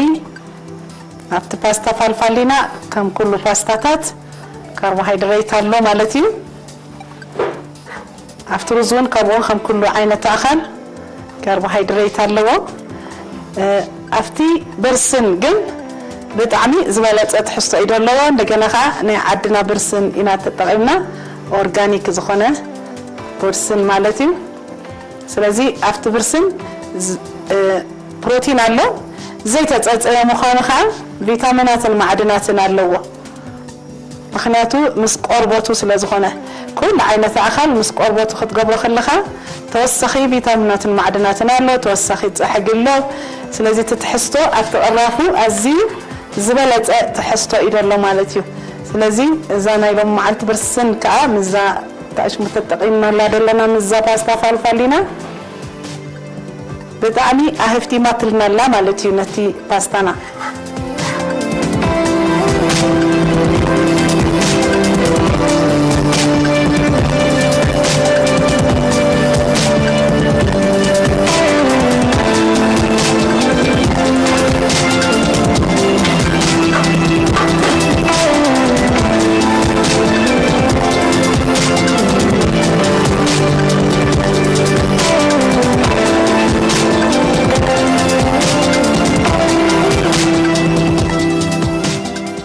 ኣብቲ ፓስታ ፋልፋሊና ከም ኩሉ ፓስታታት ካርቦሃይድሬት ኣሎ ማለት እዩ። ኣብቲ ሩዝ እውን ከምኡ ከም ኩሉ ዓይነት ኣኻል ካርቦሃይድሬት ኣለዎ። እ፣ ኣብቲ ብርስን ግን ብጣዕሚ ዝበለጸ ትሕዝቶ እዩ ዘለዎ። እንደገና ከዓ ናይ ዓድና ብርስን ኢና ተጠቒምና፣ ኦርጋኒክ ዝኾነ ብርስን ማለት እዩ። ስለዚ ኣብቲ ብርስን ዝ-፣ እ፣ ፕሮቲን ኣሎ። ዘይተጸጸየ ምዃኑ ከዓ ቪታሚናትን ማዕድናትን ኣለዎ። ምኽንያቱ ምስ ቆርበቱ ስለ ዝኾነ፣ ኩሉ ዓይነት ኣኻል ምስ ቆርበቱ ክትገብሮ ከለኻ ተወሳኺ ቪታሚናትን ማዕድናትን ኣሎ፣ ተወሳኺ ጸሕጊ ኣሎ። ስለዚ እቲ ትሕዝቶ ኣብቲ ቅራፉ ኣዝዩ ዝበለጸ ትሕዝቶ እዩ ዘሎ ማለት እዩ። ስለዚ እዛ ናይ ሎሚ መዓልቲ ብርስን ከኣ ምስዛ ታሽሙ ተጠቒምናላ ዘለና ምስዛ ፓስታ ፋልፋሊና ብጣዕሚ ኣህፍቲማትልና ኣላ ማለት እዩ ነቲ ፓስታና።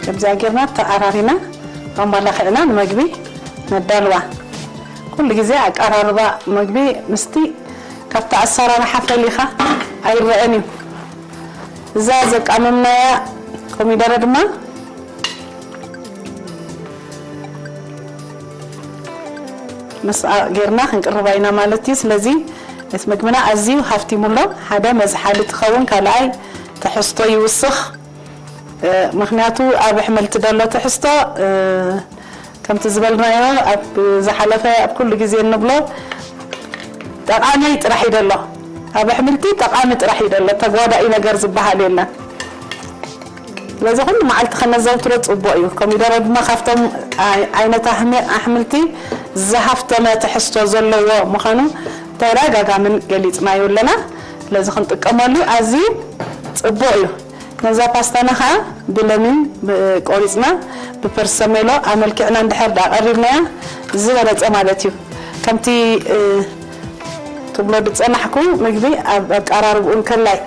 ከምዚኣ ጌርና ተኣራሪና ኣማላኺዕና ንመግቢ ነዳልዋ። ኩሉ ግዜ ኣቀራርባ መግቢ ምስቲ ካብቲ ኣሰራርሓ ፈሊኻ ኣይረአን እዩ። እዛ ዘቃመምናያ ኮሚደረ ድማ ምስኣ ጌርና ክንቅርባ ኢና ማለት እዩ። ስለዚ እቲ መግብና ኣዝዩ ሃፍቲሙ ኣሎ። ሓደ መዝሓሊ ትኸውን፣ ካልኣይ ትሕዝቶ ይውስኽ። እ፣ ምኽንያቱ ኣብ ኣሕምልቲ ዘሎ ትሕዝቶ፣ እ፣ ከምቲ ዝበልናዮ ኣብ ዝሓለፈ ኣብ ኩሉ ግዜ እንብሎ ጠቓሚ ጥራሕ እዩ ዘሎ። ኣብ ኣሕምልቲ ጠቓሚ ጥራሕ እዩ ዘሎ፣ ተጓዳኢ ነገር ዝበሃል የለን። ስለዚ ኩሉ መዓልቲ ከነዘውትሮ ጽቡቕ እዩ። ኮሚደረ ድማ ካብቶም ኣይ-፣ ዓይነት ኣሕም-፣ ኣሕምልቲ ዝሃፍተመ ትሕዝቶ ዘለዎ ምዃኑ ተደጋጋምን ገሊጽናዮ ኣለና። ስለዚ ክንጥቀመሉ ኣዝዩ ጽቡቕ እዩ። ነዛ ፓስታና ኸዓ ብለሚን ብ-፣ ቆሪጽና ብፐርሰሜሎ ኣመልኪዕና እንድሕር ደኣ ቀሪብናያ ዝበለጸ ማለት እዩ። ከምቲ፣ እ፣ ትብሎ ዝጸናሕኩ ምግቢ ኣብ ኣቀራርብኡ እንከላይ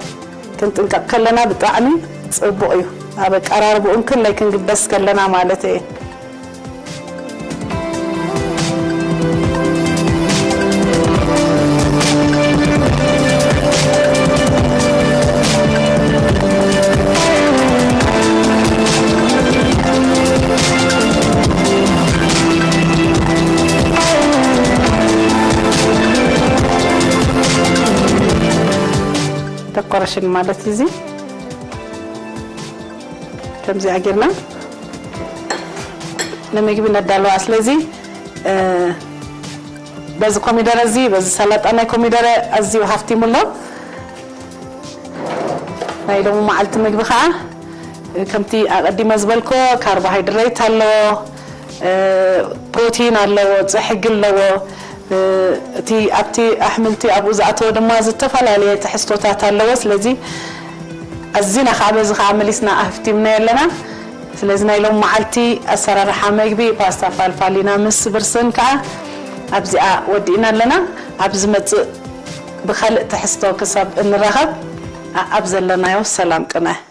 ክንጥንቀቕ ከለና ብጣዕሚ ጽቡቕ እዩ። ኣብ ኣቀራርብኡ እንከላይ ክንግበስ ከለና ማለት እየ። ደኮረሽን ማለት እዚ ከምዚኣ ጌርና ንምግቢ ነዳለዋ። ስለዚ እ፣ በዚ ኮሚደረ እዚ፣ በዚ ሰላጣ ናይ ኮሚደረ ኣዝዩ ሃፍቲሙ ኣሎ። ናይ ሎሚ መዓልቲ ምግቢ ከዓ ከምቲ ኣቐዲመ ዝበልኮ ካርቦሃይድሬት ኣለዎ፣ እ፣ ፕሮቲን ኣለዎ፣ ጽሕጊ ኣለዎ። እ፣ እቲ ኣብቲ ኣሕምልቲ ኣብኡ ዝኣተወ ድማ ዝተፈላለየ ትሕዝቶታት ኣለዎ። ስለዚ ኣዚና ከዓ በዚ ከዓ መሊስና ኣህፍቲምና ኣለና። ስለዚ ናይ ሎም መዓልቲ ኣሰራርሓ መግቢ ፓስታ ፋልፋሊና ምስ ብርስን ከዓ ኣብዚኣ ወዲእና ኣለና። ኣብ ዝመጽእ ብኻልእ ትሕዝቶ ክሳብ እንራኸብ፣ ኣ-፣ ኣብ ዘለናዮ ሰላም ቅነ።